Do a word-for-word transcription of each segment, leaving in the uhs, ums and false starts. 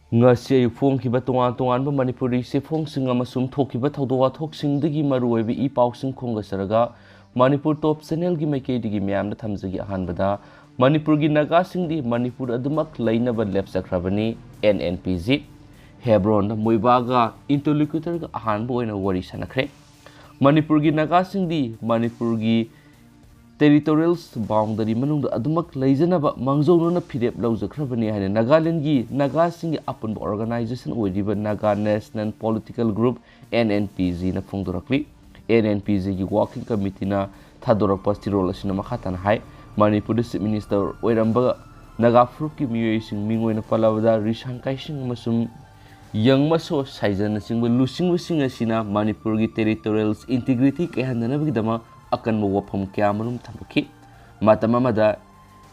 ꯉꯁꯤ ꯑꯌꯨꯛ ꯐꯣꯡꯈꯤꯕ ꯇꯣꯉꯥꯟ ꯇꯣꯉꯥꯟꯕ ꯃꯅꯤꯄꯨꯔꯤ ꯆꯦꯐꯣꯡꯁꯤꯡ ꯑꯃꯁꯨꯡ ꯊꯣꯛꯈꯤꯕ ꯊꯧꯗꯣꯛ ꯋꯥꯊꯣꯛꯁꯤꯡꯗꯒꯤ ꯃꯔꯨꯑꯣꯏꯕ ꯏ ꯄꯥꯎꯁꯤꯡ ꯈꯣꯝꯒꯠꯆꯔꯒ ꯃꯅꯤꯄꯨꯔ ꯇꯣꯞ ꯆꯦꯅꯦꯜꯒꯤ ꯃꯥꯏꯀꯩꯗꯒꯤ ꯃꯌꯥꯝꯗ ꯊꯝꯖꯒꯦ꯫ ꯑꯍꯥꯟꯕꯗ, ꯃꯅꯤꯄꯨꯔꯒꯤ ꯅꯥꯒꯥꯁꯤꯡꯗꯤ ꯃꯅꯤꯄꯨꯔ ꯑꯗꯨꯃꯛ ꯂꯩꯅꯕ ꯂꯦꯞꯆꯈ꯭ꯔꯕꯅꯤ꯫ N N P G. ꯍꯦꯕ꯭ꯔꯣꯟꯗ ꯃꯣꯏꯕꯥꯒ ꯏꯟꯇꯔꯂꯣꯀ꯭ꯌꯨꯇꯔꯒ ꯑꯍꯥꯟꯕ ꯑꯣꯏꯅ ꯋꯥꯔꯤ ꯁꯥꯟꯅꯈ꯭ꯔꯦ꯫ ꯃꯅꯤꯄꯨꯔꯒꯤ ꯅꯥꯒꯥꯁꯤꯡꯗꯤ ꯃꯅꯤꯄꯨꯔꯒꯤ ꯇꯦꯔꯤꯇꯣꯔꯤꯌꯦꯜꯁ ꯕꯥꯎꯟꯗꯔꯤ ꯃꯅꯨꯡꯗ ꯑꯗꯨꯃꯛ ꯂꯩꯖꯅꯕ ꯃꯥꯡꯖꯧꯅꯅ ꯐꯤꯔꯦꯞ ꯂꯧꯖꯈ꯭ꯔꯕꯅꯤ ꯍꯥꯏꯅ ꯅꯥꯒꯥꯂꯦꯟꯒꯤ ꯅꯥꯒꯥꯁꯤꯡꯒꯤ ꯑꯄꯨꯟꯕ ꯑꯣꯔꯒꯅꯥꯏꯖꯦꯁꯟ ꯑꯣꯏꯔꯤꯕ Naga national political group, N N P ꯖꯤꯅ ꯐꯣꯡꯗꯣꯔꯛꯂꯤ꯫ ꯑꯦꯟ ꯑꯦꯟ ꯄꯤ ꯖꯤꯒꯤ ꯋꯥꯔꯀꯤꯡ ꯀꯃꯤꯇꯤꯅ ꯊꯥꯗꯣꯔꯛꯄ ꯆꯤꯔꯣꯜ ꯑꯁꯤꯅ ꯃꯈꯥ ꯇꯥꯅ ꯍꯥꯏ, ꯃꯅꯤꯄꯨꯔꯗ ꯆꯤꯐ ꯃꯤꯅꯤꯁꯇꯔ ꯑꯣꯏꯔꯝꯕ ꯅꯥꯒꯥ ꯐꯨꯔꯨꯞꯀꯤ ꯃꯤꯑꯣꯏꯁꯤꯡ, ꯃꯤꯡ ꯑꯣꯏꯅ ꯄꯜꯂꯕꯗ ꯔꯤꯁꯥꯡ ꯀꯥꯏꯁꯤꯡ ꯑꯃꯁꯨꯡ ꯌꯪꯃꯁꯣ ꯁꯥꯏꯖꯟꯅꯆꯤꯡꯕ ꯂꯨꯆꯤꯡꯕꯁꯤꯡ ꯑꯁꯤꯅ ꯃꯅꯤꯄꯨꯔꯒꯤ ꯇꯦꯔꯤꯇꯣꯔꯤꯌꯦꯜꯁ ꯏꯟꯇꯤꯒ꯭ꯔꯤꯇꯤ ꯀꯥꯏꯍꯟꯗꯅꯕꯒꯤꯗꯃꯛ ꯑꯀꯟꯕ ꯋꯥꯐꯝ ꯀꯌꯥꯃꯔꯨꯝ ꯊꯝꯂꯛꯈꯤ꯫ ꯃꯇꯝ ꯑꯃꯗ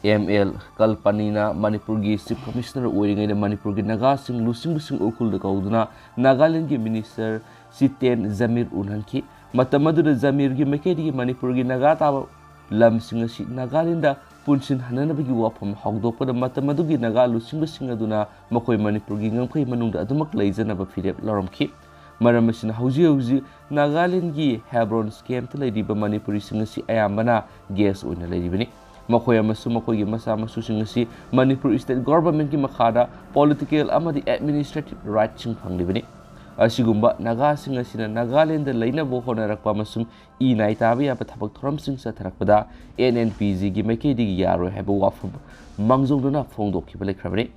ꯑꯦꯝ ꯑꯦꯜ ꯀꯜꯄꯅꯤꯅ ꯃꯅꯤꯄꯨꯔꯒꯤ ꯆꯤꯐ ꯀꯃꯤꯁꯅꯔ ꯑꯣꯏꯔꯤꯉꯩꯗ ꯃꯅꯤꯄꯨꯔꯒꯤ ꯅꯥꯒꯥꯁꯤꯡ ꯂꯨꯆꯤꯡꯕꯁꯤꯡ ꯎꯈ꯭ꯔꯨꯜꯗ ꯀꯧꯗꯨꯅ ꯅꯥꯒꯥꯂꯦꯟꯒꯤ ꯃꯤꯅꯤꯁꯇꯔ ꯆꯤꯇꯦꯟ ꯖꯃꯤꯔ ꯎꯅꯍꯟꯈꯤ꯫ ꯃꯇꯝ ꯑꯗꯨꯗ ꯖꯃꯤꯔꯒꯤ ꯃꯥꯏꯀꯩꯗꯒꯤ ꯃꯅꯤꯄꯨꯔꯒꯤ ꯅꯥꯒꯥ ꯇꯥꯕ ꯂꯝꯁꯤꯡ ꯑꯁꯤ ꯅꯥꯒꯥꯂꯦꯟꯗ ꯄꯨꯟꯁꯤꯟꯍꯟꯅꯅꯕꯒꯤ ꯋꯥꯐꯝ ꯍꯧꯗꯣꯛꯄꯗ ꯃꯇꯝ ꯑꯗꯨꯒꯤ ꯅꯥꯒꯥ ꯂꯨꯆꯤꯡꯕꯁꯤꯡ ꯑꯗꯨꯅ ꯃꯈꯣꯏ ꯃꯅꯤꯄꯨꯔꯒꯤ ꯉꯝꯈꯩ ꯃꯅꯨꯡꯗ ꯑꯗꯨꯃꯛ ꯂꯩꯖꯅꯕ ꯐꯤꯔꯦꯞ ꯂꯧꯔꯝꯈꯤ꯫ ꯃꯔꯝ ꯑꯁꯤꯅ ꯍꯧꯖꯤꯛ ꯍꯧꯖꯤꯛ ꯅꯥꯒꯥꯂꯦꯟꯒꯤ ꯍꯦꯕ꯭ꯔꯣꯟ ꯀꯦꯝꯞꯇ ꯂꯩꯔꯤꯕ ꯃꯅꯤꯄꯨꯔꯤꯁꯤꯡ ꯑꯁꯤ ꯑꯌꯥꯝꯕꯅ ꯒꯦꯁ ꯑꯣꯏꯅ ꯂꯩꯔꯤꯕꯅꯤ꯫ ꯃꯈꯣꯏ ꯑꯃꯁꯨꯡ ꯃꯈꯣꯏꯒꯤ ꯃꯆꯥ ꯃꯁꯨꯁꯤꯡ ꯑꯁꯤ ꯃꯅꯤꯄꯨꯔ ꯁ꯭ꯇꯦꯠ ꯒꯣꯚꯔꯟꯃꯦꯟꯠꯀꯤ ꯃꯈꯥꯗ ꯄꯣꯂꯤꯇꯤꯀꯦꯜ ꯑꯃꯗꯤ ꯑꯦꯗꯃꯤꯅꯤꯁꯇ꯭ꯔꯦꯇꯤꯚ ꯔꯥꯏꯠꯁꯤꯡ ꯐꯪꯂꯤꯕꯅꯤ꯫ ꯑꯁꯤꯒꯨꯝꯕ ꯅꯥꯒꯥꯁꯤꯡ ꯑꯁꯤꯅ ꯅꯥꯒꯥꯂꯦꯟꯗ ꯂꯩꯅꯕ ꯍꯣꯠꯅꯔꯛꯄ ꯑꯃꯁꯨꯡ ꯏ ꯅꯥꯏ ꯇꯥꯕ ꯌꯥꯕ ꯊꯕꯛ ꯊꯧꯔꯝꯁꯤꯡ ꯆꯠꯊꯔꯛꯄꯗ ꯑꯦꯟ ꯑꯦꯟ ꯄꯤ ꯖꯤꯒꯤ ꯃꯥꯏꯀꯩꯗꯒꯤ ꯌꯥꯔꯣꯏ ꯍꯥꯏꯕ ꯋꯥꯐꯝ ꯃꯥꯡꯖꯧꯅꯅ ꯐꯣꯡꯗꯣꯛꯈꯤꯕ ꯂꯩꯈ꯭ꯔꯕꯅꯤ꯫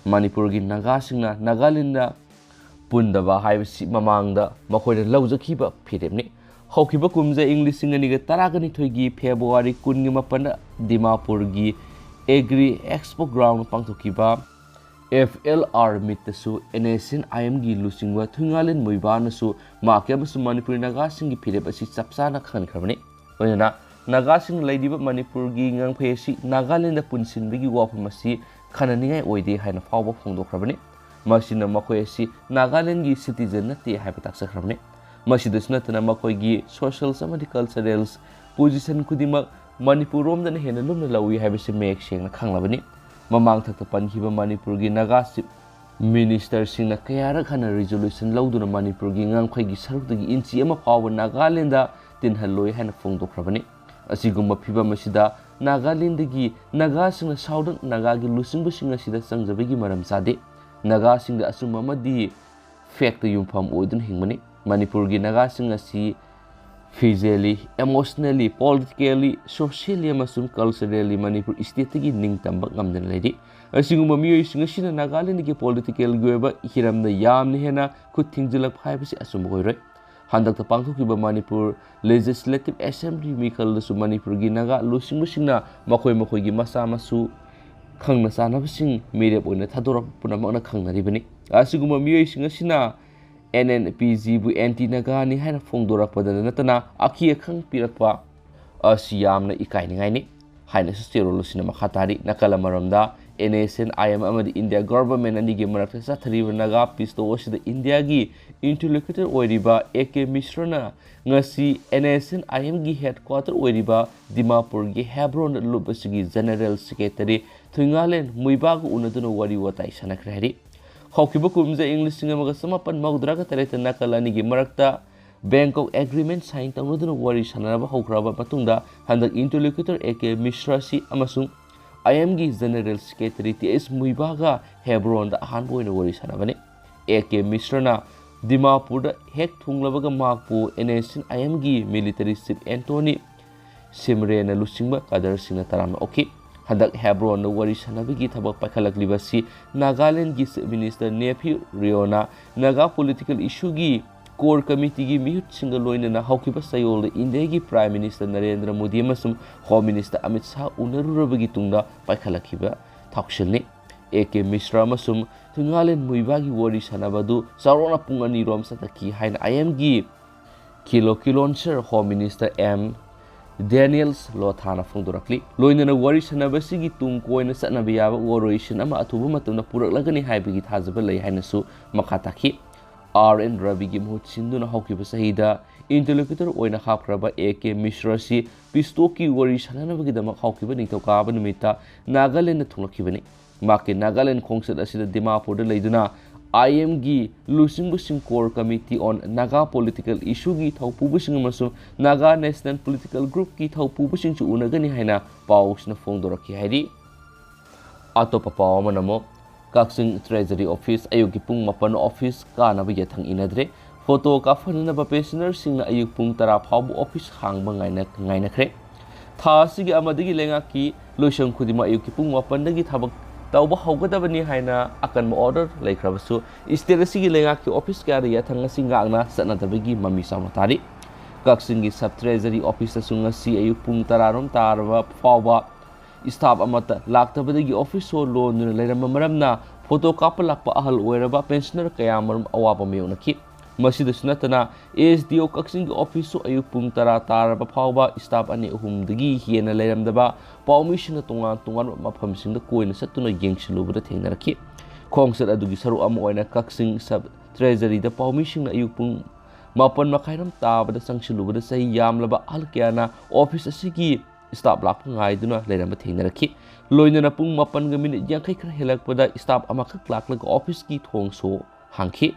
ꯃꯅꯤꯄꯨꯔꯒꯤ ꯅꯥꯒꯥꯁꯤꯡꯅ ꯅꯥꯒꯥꯂꯦꯟꯗ ꯄꯨꯟꯗꯕ ꯍꯥꯏꯕꯁꯤ ꯃꯃꯥꯡꯗ ꯃꯈꯣꯏꯅ ꯂꯧꯖꯈꯤꯕ ꯐꯤꯔꯦꯞꯅꯤ꯫ ꯍꯧꯈꯤꯕ ꯀꯨꯝꯖꯥ ꯏꯪ ꯂꯤꯁꯤꯡ ꯑꯅꯤꯒ ꯇꯔꯥꯒ ꯅꯤꯊꯣꯏꯒꯤ ꯐꯦꯕ꯭ꯔꯨꯋꯥꯔꯤ ꯀꯨꯟꯒꯤ ꯃꯥꯄꯟꯗ ꯗꯤꯃꯥꯄꯨꯔꯒꯤ ꯑꯦꯒ꯭ꯔꯤ ꯑꯦꯛꯁꯄꯣ ꯒ꯭ꯔꯥꯎꯟꯗ ꯄꯥꯡꯊꯣꯛꯈꯤꯕ ꯑꯦꯐ ꯑꯦꯜ ꯑꯥꯔ ꯃꯤꯠꯇꯁꯨ ꯑꯦꯟ ꯑꯦꯁ ꯑꯦꯟ ꯑꯥꯏ ꯑꯦꯝꯒꯤ ꯂꯨꯆꯤꯡꯕ ꯊꯨꯏꯉꯥꯂꯦꯟ ꯃꯣꯏꯕꯥꯅꯁꯨ ꯃꯍꯥꯛꯀꯤ ꯑꯃꯁꯨꯡ ꯃꯅꯤꯄꯨꯔꯤ ꯅꯥꯒꯥꯁꯤꯡꯒꯤ ꯐꯤꯔꯦꯞ ꯑꯁꯤ ꯆꯞ ꯆꯥꯅ ꯈꯪꯍꯟꯈ꯭ꯔꯕꯅꯤ꯫ ꯂꯣꯏꯅꯅ ꯅꯥꯒꯥꯁꯤꯡꯅ ꯂꯩꯔꯤꯕ ꯃꯅꯤꯄꯨꯔꯒꯤ ꯉꯝꯈꯩ ꯑꯁꯤ ꯅꯥꯒꯥꯂꯦꯟꯗ ꯄꯨꯟꯁꯤꯟꯕꯒꯤ ꯋꯥꯐꯝ ꯑꯁꯤ ꯈꯟꯅꯅꯤꯡꯉꯥꯏ ꯑꯣꯏꯗꯦ ꯍꯥꯏꯅ ꯐꯥꯎꯕ ꯐꯣꯡꯗꯣꯛꯈ꯭ꯔꯕꯅꯤ꯫ ꯃꯁꯤꯅ ꯃꯈꯣꯏ ꯑꯁꯤ ꯅꯥꯒꯥꯂꯦꯟꯒꯤ ꯁꯤꯇꯤꯖꯟ ꯅꯠꯇꯦ ꯍꯥꯏꯕ ꯇꯥꯛꯆꯈ꯭ꯔꯕꯅꯤ꯫ ꯃꯁꯤꯗꯁꯨ ꯅꯠꯇꯅ ꯃꯈꯣꯏꯒꯤ ꯁꯣꯁꯤꯌꯦꯜꯁ ꯑꯃꯗꯤ ꯀꯜꯆꯔꯦꯜꯁ ꯄꯣꯖꯤꯁꯟ ꯈꯨꯗꯤꯡꯃꯛ ꯃꯅꯤꯄꯨꯔ ꯔꯣꯝꯗꯅ ꯍꯦꯟꯅ ꯂꯨꯝꯅ ꯂꯧꯏ ꯍꯥꯏꯕꯁꯤ ꯃꯌꯦꯛ ꯁꯦꯡꯅ ꯈꯪꯂꯕꯅꯤ꯫ ꯃꯃꯥꯡ ꯊꯛꯇ ꯄꯟꯈꯤꯕ ꯃꯅꯤꯄꯨꯔꯒꯤ ꯅꯥꯒꯥ ꯆꯤꯐ ꯃꯤꯅꯤꯁꯇꯔꯁꯤꯡꯅ ꯀꯌꯥꯔꯛ ꯍꯟꯅ ꯔꯤꯖꯣꯂꯨꯁꯟ ꯂꯧꯗꯨꯅ ꯃꯅꯤꯄꯨꯔꯒꯤ ꯉꯝꯈꯩꯒꯤ ꯁꯔꯨꯛꯇꯒꯤ ꯏꯟꯆꯤ ꯑꯃ ꯐꯥꯎꯕ ꯅꯥꯒꯥꯂꯦꯟꯗ ꯇꯤꯟꯍꯜꯂꯣꯏ ꯍꯥꯏꯅ ꯐꯣꯡꯗꯣꯛꯈ꯭ꯔꯕꯅꯤ꯫ ꯑꯁꯤꯒꯨꯝꯕ ꯐꯤꯕꯝ ꯑꯁꯤꯗ ꯅꯥꯒꯥꯂꯦꯟꯗꯒꯤ ꯅꯥꯒꯥꯁꯤꯡꯅ ꯁꯥꯎꯗꯔꯟ ꯅꯥꯒꯥꯒꯤ ꯂꯨꯆꯤꯡꯕꯁꯤꯡ ꯑꯁꯤꯗ ꯆꯪꯖꯕꯒꯤ ꯃꯔꯝ ꯆꯥꯗꯦ꯫ ꯅꯥꯒꯥꯁꯤꯡꯗ ꯑꯆꯨꯝꯕ ꯑꯃꯗꯤ ꯐꯦꯛꯇ ꯌꯨꯝꯐꯝ ꯑꯣꯏꯗꯨꯅ ꯍꯤꯡꯕꯅꯤ꯫ ꯃꯅꯤꯄꯨꯔꯒꯤ ꯅꯥꯒꯥꯁꯤꯡ ꯑꯁꯤ physically, emotionally, politically, socially ꯑꯃꯁꯨꯡ culturally ꯃꯅꯤꯄꯨꯔ stateꯇꯒꯤ ꯅꯤꯡꯇꯝꯕ ꯉꯝꯗꯅ ꯂꯩꯔꯤ꯫ ꯑꯁꯤꯒꯨꯝꯕ ꯃꯤꯑꯣꯏꯁꯤꯡ ꯑꯁꯤꯅ ꯅꯥꯒꯥꯂꯦꯟꯗꯒꯤ politicalꯒꯤ ꯑꯣꯏꯕ ꯍꯤꯔꯝꯗ ꯌꯥꯝꯅ ꯍꯦꯟꯅ ꯈꯨꯠ ꯊꯤꯡꯖꯤꯜꯂꯛꯄ ꯍꯥꯏꯕꯁꯤ ꯑꯆꯨꯝꯕ ꯑꯣꯏꯔꯣꯏ꯫ ꯍꯟꯗꯛꯇ ꯄꯥꯡꯊꯣꯛꯈꯤꯕ ꯃꯅꯤꯄꯨꯔ Legislative Assembly ꯃꯤꯈꯜꯗꯁꯨ ꯃꯅꯤꯄꯨꯔꯒꯤ ꯅꯥꯒꯥ ꯂꯨꯆꯤꯡꯕꯁꯤꯡꯅ ꯃꯈꯣꯏ ꯃꯈꯣꯏꯒꯤ ꯃꯆꯥ ꯃꯁꯨ ꯈꯪꯅ ꯆꯥꯟꯅꯕꯁꯤꯡ ꯃꯤꯔꯦꯞ ꯑꯣꯏꯅ ꯊꯥꯗꯣꯔꯛꯄ ꯄꯨꯝꯅꯃꯛꯅ ꯈꯪꯅꯔꯤꯕꯅꯤꯅ ꯑꯁꯤꯒꯨꯝꯕ ꯃꯤꯑꯣꯏꯁꯤꯡ ꯑꯁꯤꯅ NNPGꯕꯨ anti ꯅꯥꯒꯥꯅꯤ ꯍꯥꯏꯅ ꯐꯣꯡꯗꯣꯔꯛꯄꯗ ꯅꯠꯇꯅ ꯑꯀꯤ ꯑꯈꯪ ꯄꯤꯔꯛꯄ ꯑꯁꯤ ꯌꯥꯝꯅ ꯏꯀꯥꯏꯅꯤꯡꯉꯥꯏꯅꯤ ꯍꯥꯏꯅꯁꯨ ꯆꯦꯔꯣꯜ ꯑꯁꯤꯅ ꯃꯈꯥ ꯇꯥꯔꯤ꯫ ꯅꯥꯀꯜ ꯑꯃꯔꯣꯝꯗ, NSCN-IM ꯑꯃꯗꯤ India Government ꯑꯅꯤꯒꯤ ꯃꯔꯛꯇ ꯆꯠꯊꯔꯤꯕ ꯅꯥꯒꯥ peace talk ꯑꯁꯤꯗ ꯏꯟꯗꯤꯌꯥꯒꯤ interlocutor ꯑꯣꯏꯔꯤꯕ A K ꯃꯤꯁ꯭ꯔꯅ ꯉꯁꯤ NSCN-IMꯒꯤ headquarter ꯑꯣꯏꯔꯤꯕ ꯗꯤꯃꯥꯄꯨꯔꯒꯤ ꯍꯦꯕ꯭ꯔꯣꯟꯗ ꯂꯨꯞ ꯑꯁꯤꯒꯤ General Secretary ꯊꯨꯏꯉꯥꯂꯦꯟ ꯃꯨꯏꯕꯥꯒ ꯎꯅꯗꯨꯅ ꯋꯥꯔꯤ ꯋꯥꯇꯥꯏ ꯁꯥꯟꯅꯈ꯭ꯔꯦ ꯍꯥꯏꯔꯤ꯫ ꯍꯧꯈꯤꯕ ꯀꯨꯝꯖꯥ ꯏꯪ ꯂꯤꯁꯤꯡ ꯑꯃꯒ ꯆꯃꯥꯄꯟ ꯃꯧꯗ꯭ꯔꯥꯒ ꯇꯔꯦꯠꯇ ꯅꯥꯀꯜ ꯑꯅꯤꯒꯤ ꯃꯔꯛꯇ Bangkok Agreement sign ꯇꯧꯅꯗꯨꯅ ꯋꯥꯔꯤ ꯁꯥꯟꯅꯕ ꯍꯧꯈ꯭ꯔꯕ ꯃꯇꯨꯡꯗ, ꯍꯟꯗꯛ interlocutor A K ꯃꯤꯁ꯭ꯔꯥꯁꯤ ꯑꯃꯁꯨꯡ IMꯒꯤ General Secretary T S ꯃꯨꯏꯕꯥꯒ ꯍꯦꯕ꯭ꯔꯣꯟꯗ ꯑꯍꯥꯟꯕ ꯑꯣꯏꯅ ꯋꯥꯔꯤ ꯁꯥꯟꯅꯕꯅꯤ꯫ A K ꯃꯤꯁ꯭ꯔꯅ ꯗꯤꯃꯥꯄꯨꯔꯗ ꯍꯦꯛ ꯊꯨꯡꯂꯕꯒ ꯃꯍꯥꯛꯄꯨ NSCN-IMꯒꯤ military chief Anthony ꯁꯤꯝꯔꯦꯅ ꯂꯨꯆꯤꯡꯕ ꯀꯥꯗꯔꯁꯤꯡꯅ ꯇꯔꯥꯝꯅ ꯑꯣꯛꯈꯤ꯫ ꯍꯟꯗꯛ ꯍꯦꯕ꯭ꯔꯣꯟꯗ ꯋꯥꯔꯤ ꯁꯥꯟꯅꯕꯒꯤ ꯊꯕꯛ ꯄꯥꯏꯈꯠꯂꯛꯂꯤꯕ ꯑꯁꯤ ꯅꯥꯒꯥꯂꯦꯟꯗꯒꯤ Chief Minister ꯅꯦꯐꯤꯌꯨ ꯔꯤꯑꯣꯅ ꯅꯥꯒꯥ political issueꯒꯤ core committeeꯒꯤ ꯃꯤꯍꯨꯠꯁꯤꯡꯒ ꯂꯣꯏꯅꯅ ꯍꯧꯈꯤꯕ ꯆꯌꯣꯜꯗ ꯏꯟꯗꯤꯌꯥꯒꯤ Prime Minister ꯅꯔꯦꯟꯗ꯭ꯔ ꯃꯣꯗꯤ ꯑꯃꯁꯨꯡ Home Minister ꯑꯃꯤꯠ ꯁꯥꯍ ꯎꯅꯔꯨꯔꯕꯒꯤ ꯇꯨꯡꯗ ꯄꯥꯏꯈꯠꯂꯛꯈꯤꯕ ꯊꯧꯁꯤꯜꯅꯤ꯫ A K ꯃꯤꯁ꯭ꯔꯥ ꯑꯃꯁꯨꯡ ꯊꯨꯏꯉꯥꯂꯦꯟ ꯃꯨꯏꯕꯥꯒꯤ ꯋꯥꯔꯤ ꯁꯥꯟꯅꯕ ꯑꯗꯨ ꯆꯥꯎꯔꯥꯛꯅ ꯄꯨꯡ ꯑꯅꯤ ꯔꯣꯝ ꯆꯠꯊꯈꯤ ꯍꯥꯏꯅ IMꯒꯤ ꯈꯤꯂꯣ ꯀꯤꯂꯣꯟꯁꯔ Home Minister M Daniels ꯂꯣꯊꯥꯅ ꯐꯣꯡꯗꯣꯔꯛꯂꯤ꯫ ꯂꯣꯏꯅꯅ ꯋꯥꯔꯤ ꯁꯥꯟꯅꯕꯁꯤꯒꯤ ꯇꯨꯡ ꯀꯣꯏꯅ ꯆꯠꯅꯕ ꯌꯥꯕ ꯋꯥꯔꯣꯏꯁꯤꯟ ꯑꯃ ꯑꯊꯨꯕ ꯃꯇꯝꯗ ꯄꯨꯔꯛꯂꯒꯅꯤ ꯍꯥꯏꯕꯒꯤ ꯊꯥꯖꯕ ꯂꯩ ꯍꯥꯏꯅꯁꯨ ꯃꯈꯥ ꯇꯥꯈꯤ꯫ R N ꯔꯕꯤꯒꯤ ꯃꯍꯨꯠ ꯁꯤꯟꯗꯨꯅ ꯍꯧꯈꯤꯕ ꯆꯍꯤꯗ interlocutor ꯑꯣꯏꯅ ꯍꯥꯞꯈ꯭ꯔꯕ A K ꯃꯤꯁ꯭ꯔꯥꯁꯤ peace talkꯀꯤ ꯋꯥꯔꯤ ꯁꯥꯟꯅꯅꯕꯒꯤꯗꯃꯛ ꯍꯧꯈꯤꯕ ꯅꯤꯡꯊꯧꯀꯥꯕ ꯅꯨꯃꯤꯠꯇ ꯅꯥꯒꯥꯂꯦꯟꯗ ꯊꯨꯡꯂꯛꯈꯤꯕꯅꯤ꯫ ꯃꯍꯥꯛꯀꯤ ꯅꯥꯒꯥꯂꯦꯟ ꯈꯣꯡꯆꯠ ꯑꯁꯤꯗ ꯗꯤꯃꯥꯄꯨꯔꯗ ꯂꯩꯗꯨꯅ ꯑꯥꯏ ꯑꯦꯝꯒꯤ ꯂꯨꯆꯤꯡꯕꯁꯤꯡ, Core Committee on Naga Political Issueꯒꯤ ꯊꯧꯄꯨꯕꯁꯤꯡ ꯑꯃꯁꯨꯡ Naga National Political Groupꯀꯤ ꯊꯧꯄꯨꯕꯁꯤꯡꯁꯨ ꯎꯅꯒꯅꯤ ꯍꯥꯏꯅ ꯄꯥꯎꯁꯤꯅ ꯐꯣꯡꯗꯣꯔꯛꯈꯤ ꯍꯥꯏꯔꯤ꯫ ꯑꯇꯣꯞꯄ ꯄꯥꯎ ꯑꯃꯅ ꯑꯃꯨꯛ ꯀꯛꯆꯤꯡ Treasury Office ꯑꯌꯨꯛꯀꯤ ꯄꯨꯡ ꯃꯥꯄꯟ office ꯀꯥꯅꯕ ꯌꯥꯊꯪ ꯏꯟꯅꯗ꯭ꯔꯦ꯫ Photo ꯀꯥꯞꯍꯟꯅꯅꯕ pensionerꯁꯤꯡꯅ ꯑꯌꯨꯛ ꯄꯨꯡ ꯇꯔꯥ ꯐꯥꯎꯕ office ꯍꯥꯡꯕ ꯉꯥꯏꯅ-, ꯉꯥꯏꯅꯈ꯭ꯔꯦ꯫ ꯊꯥ ꯑꯁꯤꯒꯤ ꯑꯃꯗꯒꯤ ꯂꯩꯉꯥꯛꯀꯤ ꯂꯣꯏꯁꯪ ꯈꯨꯗꯤꯡꯃꯛ ꯑꯌꯨꯛꯀꯤ ꯄꯨꯡ ꯃꯥꯄꯟꯗꯒꯤ ꯊꯕꯛ ꯇꯧꯕ ꯍꯧꯒꯗꯕꯅꯤ ꯍꯥꯏꯅ ꯑꯀꯟꯕ order ꯂꯩꯈ꯭ꯔꯕꯁꯨ, state ꯑꯁꯤꯒꯤ ꯂꯩꯉꯥꯛꯀꯤ office ꯀꯌꯥꯗ ꯌꯥꯊꯪ ꯑꯁꯤ ꯉꯥꯛꯅ ꯆꯠꯅꯗꯕꯒꯤ ꯃꯃꯤ ꯆꯥꯎꯅ ꯇꯥꯔꯤ꯫ ꯀꯛꯆꯤꯡꯒꯤ Sub Treasury Officeꯇꯁꯨ ꯉꯁꯤ ꯑꯌꯨꯛ ꯄꯨꯡ ꯇꯔꯥꯔꯣꯝ ꯇꯥꯔꯕ ꯐꯥꯎꯕ staff ꯑꯃꯠꯇ ꯂꯥꯛꯇꯕꯗꯒꯤ office ꯁꯣ ꯂꯣꯟꯗꯨꯅ ꯂꯩꯔꯝꯕ ꯃꯔꯝꯅ photo ꯀꯥꯞꯄ ꯂꯥꯛꯄ ꯑꯍꯜ ꯑꯣꯏꯔꯕ pensioner ꯀꯌꯥꯃꯔꯨꯝ ꯑꯋꯥꯕ ꯃꯥꯌꯣꯛꯅꯈꯤ꯫ ꯃꯁꯤꯗꯁꯨ ꯅꯠꯇꯅ, S D O ꯀꯛꯆꯤꯡꯒꯤ office ꯁꯨ ꯑꯌꯨꯛ ꯄꯨꯡ ꯇꯔꯥ ꯇꯥꯔꯕ ꯐꯥꯎꯕ staff ꯑꯅꯤ ꯑꯍꯨꯝꯗꯒꯤ ꯍꯦꯟꯅ ꯂꯩꯔꯝꯗꯕ ꯄꯥꯎꯃꯤꯁꯤꯡꯅ ꯇꯣꯉꯥꯟ ꯇꯣꯉꯥꯟꯕ ꯃꯐꯝꯁꯤꯡꯗ ꯀꯣꯏꯅ ꯆꯠꯇꯨꯅ ꯌꯦꯡꯁꯤꯜꯂꯨꯕꯗ ꯊꯦꯡꯅꯔꯛꯈꯤ꯫ ꯈꯣꯡꯆꯠ ꯑꯗꯨꯒꯤ ꯁꯔꯨꯛ ꯑꯃ ꯑꯣꯏꯅ ꯀꯛꯆꯤꯡ Sub Treasuryꯗ ꯄꯥꯎꯃꯤꯁꯤꯡꯅ ꯑꯌꯨꯛ ꯄꯨꯡ ꯃꯥꯄꯟ ꯃꯈꯥꯏꯔꯣꯝ ꯇꯥꯕꯗ ꯆꯪꯁꯤꯜꯂꯨꯕꯗ ꯆꯍꯤ ꯌꯥꯝꯂꯕ ꯑꯍꯜ ꯀꯌꯥꯅ office ꯑꯁꯤꯒꯤ staff ꯂꯥꯛꯄ ꯉꯥꯏꯗꯨꯅ ꯂꯩꯔꯝꯕ ꯊꯦꯡꯅꯔꯛꯈꯤ꯫ ꯂꯣꯏꯅꯅ ꯄꯨꯡ ꯃꯥꯄꯟꯒ minute ꯌꯥꯡꯈꯩ ꯈꯔ ꯍꯦꯜꯂꯛꯄꯗ staff ꯑꯃꯈꯛ ꯂꯥꯛꯂꯒ office ꯀꯤ ꯊꯣꯡ ꯁꯣ ꯍꯥꯡꯈꯤ꯫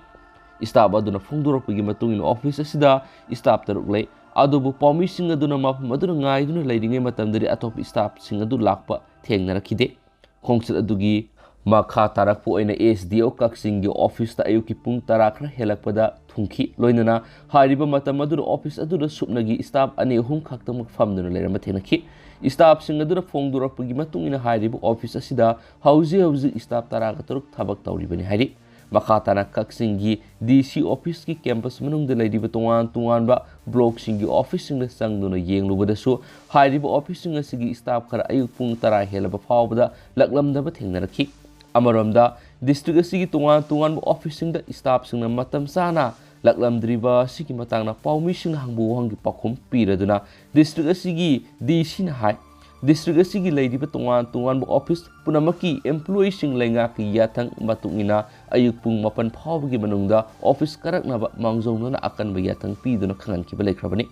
Staff ꯑꯗꯨꯅ ꯐꯣꯡꯗꯣꯔꯛꯄꯒꯤ ꯃꯇꯨꯡ ꯏꯟꯅ office ꯑꯁꯤꯗ staff ꯇꯔꯨꯛ ꯂꯩ꯫ ꯑꯗꯨꯕꯨ ꯄꯥꯎꯃꯤꯁꯤꯡ ꯑꯗꯨꯅ ꯃꯐꯝ ꯑꯗꯨꯗ ꯉꯥꯏꯗꯨꯅ ꯂꯩꯔꯤꯉꯩ ꯃꯇꯝꯗꯗꯤ ꯑꯇꯣꯞꯄ staff ꯁꯤꯡ ꯑꯗꯨ ꯂꯥꯛꯄ ꯊꯦꯡꯅꯔꯛꯈꯤꯗꯦ꯫ ꯈꯣꯡꯆꯠ ꯑꯗꯨꯒꯤ ꯃꯈꯥ ꯇꯥꯔꯛꯄ ꯑꯣꯏꯅ S D O ꯀꯛꯆꯤꯡꯒꯤ office ꯇ ꯑꯌꯨꯛꯀꯤ ꯄꯨꯡ ꯇꯔꯥ ꯈꯔ ꯍꯦꯜꯂꯛꯄꯗ ꯊꯨꯡꯈꯤ꯫ ꯂꯣꯏꯅꯅ ꯍꯥꯏꯔꯤꯕ ꯃꯇꯝ ꯑꯗꯨꯗ office ꯑꯗꯨꯗ ꯁꯨꯞꯅꯒꯤ staff ꯑꯅꯤ ꯑꯍꯨꯝ ꯈꯛꯇꯃꯛ ꯐꯝꯗꯨꯅ ꯂꯩꯔꯝꯕ ꯊꯦꯡꯅꯈꯤ꯫ Staff ꯁꯤꯡ ꯑꯗꯨꯅ ꯐꯣꯡꯗꯣꯔꯛꯄꯒꯤ ꯃꯇꯨꯡ ꯏꯟꯅ ꯍꯥꯏꯔꯤꯕ office ꯑꯁꯤꯗ ꯍꯧꯖꯤꯛ ꯍꯧꯖꯤꯛ staff ꯇꯔꯥꯒ ꯇꯔꯨꯛ ꯊꯕꯛ ꯇꯧꯔꯤꯕꯅꯤ ꯍꯥꯏꯔꯤ꯫ ꯃꯈꯥ ꯇꯥꯅ ꯀꯛꯆꯤꯡꯒꯤ D C office ꯀꯤ campus ꯃꯅꯨꯡꯗ ꯂꯩꯔꯤꯕ ꯇꯣꯉꯥꯟ ꯇꯣꯉꯥꯟꯕ block ꯁꯤꯡꯒꯤ office ꯁꯤꯡꯗ ꯆꯪꯗꯨꯅ ꯌꯦꯡꯂꯨꯕꯗꯁꯨ ꯍꯥꯏꯔꯤꯕ office ꯁꯤꯡ ꯑꯁꯤꯒꯤ staff ꯈꯔ ꯑꯌꯨꯛ ꯄꯨꯡ ꯇꯔꯥ ꯍꯦꯜꯂꯕ ꯐꯥꯎꯕꯗ ꯂꯥꯛꯂꯝꯗꯕ ꯊꯦꯡꯅꯔꯛꯈꯤ꯫ ꯑꯃꯔꯣꯝꯗ, district ꯑꯁꯤꯒꯤ ꯇꯣꯉꯥꯟ ꯇꯣꯉꯥꯟꯕ office ꯁꯤꯡꯗ staff ꯁꯤꯡꯅ ꯃꯇꯝ ꯆꯥꯅ ꯂꯥꯛꯂꯝꯗ꯭ꯔꯤꯕ ꯑꯁꯤꯒꯤ ꯃꯇꯥꯡꯗ ꯄꯥꯎꯃꯤꯁꯤꯡꯅ ꯍꯪꯕ ꯋꯥꯍꯪꯒꯤ ꯄꯥꯎꯈꯨꯝ ꯄꯤꯔꯗꯨꯅ district ꯑꯁꯤꯒꯤ D C ꯅ ꯍꯥꯏ, district ꯑꯁꯤꯒꯤ ꯂꯩꯔꯤꯕ ꯇꯣꯉꯥꯟ ꯇꯣꯉꯥꯟꯕ office ꯄꯨꯝꯅꯃꯛꯀꯤ employee ꯁꯤꯡ ꯂꯩꯉꯥꯛꯀꯤ ꯌꯥꯊꯪ ꯃꯇꯨꯡ ꯏꯟꯅ ꯑꯌꯨꯛ ꯄꯨꯡ ꯃꯥꯄꯟ ꯐꯥꯎꯕꯒꯤ ꯃꯅꯨꯡꯗ office ꯀꯥꯔꯛꯅꯕ ꯃꯥꯡꯖꯧꯅꯅ ꯑꯀꯟꯕ ꯌꯥꯊꯪ ꯄꯤꯗꯨꯅ ꯈꯪꯍꯟꯈꯤꯕ ꯂꯩꯈ꯭ꯔꯕꯅꯤ꯫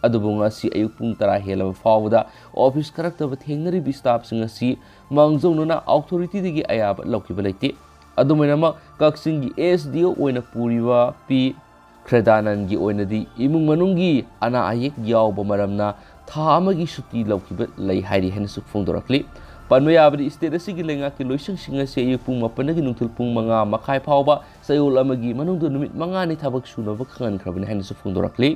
ꯑꯗꯨꯕꯨ ꯉꯁꯤ ꯑꯌꯨꯛ ꯄꯨꯡ ꯇꯔꯥ ꯍꯦꯜꯂꯕ ꯐꯥꯎꯕꯗ ꯑꯣꯐꯤꯁ ꯀꯥꯔꯛꯇꯕ ꯊꯦꯡꯅꯔꯤꯕ ꯁ꯭ꯇꯥꯐꯁꯤꯡ ꯑꯁꯤ ꯃꯥꯡꯖꯧꯅꯅ ꯑꯣꯊꯣꯔꯤꯇꯤꯗꯒꯤ ꯑꯌꯥꯕ ꯂꯧꯈꯤꯕ ꯂꯩꯇꯦ꯫ ꯑꯗꯨꯃꯥꯏꯅꯃꯛ ꯀꯛꯆꯤꯡꯒꯤ ꯑꯦꯁ ꯗꯤ ꯑꯣ ꯑꯣꯏꯅ ꯄꯨꯔꯤꯕ ꯄꯤ ꯈ꯭ꯔꯦꯗꯥꯅꯟꯒꯤ ꯑꯣꯏꯅꯗꯤ ꯏꯃꯨꯡ ꯃꯅꯨꯡꯒꯤ ꯑꯅꯥ ꯑꯌꯦꯛ ꯌꯥꯎꯕ ꯃꯔꯝꯅ ꯊꯥ ꯑꯃꯒꯤ ꯁꯨꯇꯤ ꯂꯧꯈꯤꯕ ꯂꯩ ꯍꯥꯏꯔꯤ ꯍꯥꯏꯅꯁꯨ ꯐꯣꯡꯗꯣꯔꯛꯂꯤ꯫ ꯄꯟꯕ ꯌꯥꯕꯗꯤ, ꯁ꯭ꯇꯦꯠ ꯑꯁꯤꯒꯤ ꯂꯩꯉꯥꯛꯀꯤ ꯂꯣꯏꯁꯪꯁꯤꯡ ꯑꯁꯤ ꯑꯌꯨꯛ ꯄꯨꯡ ꯃꯥꯄꯟꯗꯒꯤ ꯅꯨꯡꯊꯤꯜ ꯄꯨꯡ ꯃꯉꯥ ꯃꯈꯥꯏ ꯐꯥꯎꯕ ꯆꯌꯣꯜ ꯑꯃꯒꯤ ꯃꯅꯨꯡꯗ ꯅꯨꯃꯤꯠ ꯃꯉꯥꯅꯤ ꯊꯕꯛ ꯁꯨꯅꯕ ꯈꯪꯍꯟꯈ꯭ꯔꯕꯅꯤ ꯍꯥꯏꯅꯁꯨ ꯐꯣꯡꯗꯣꯔꯛꯂꯤ꯫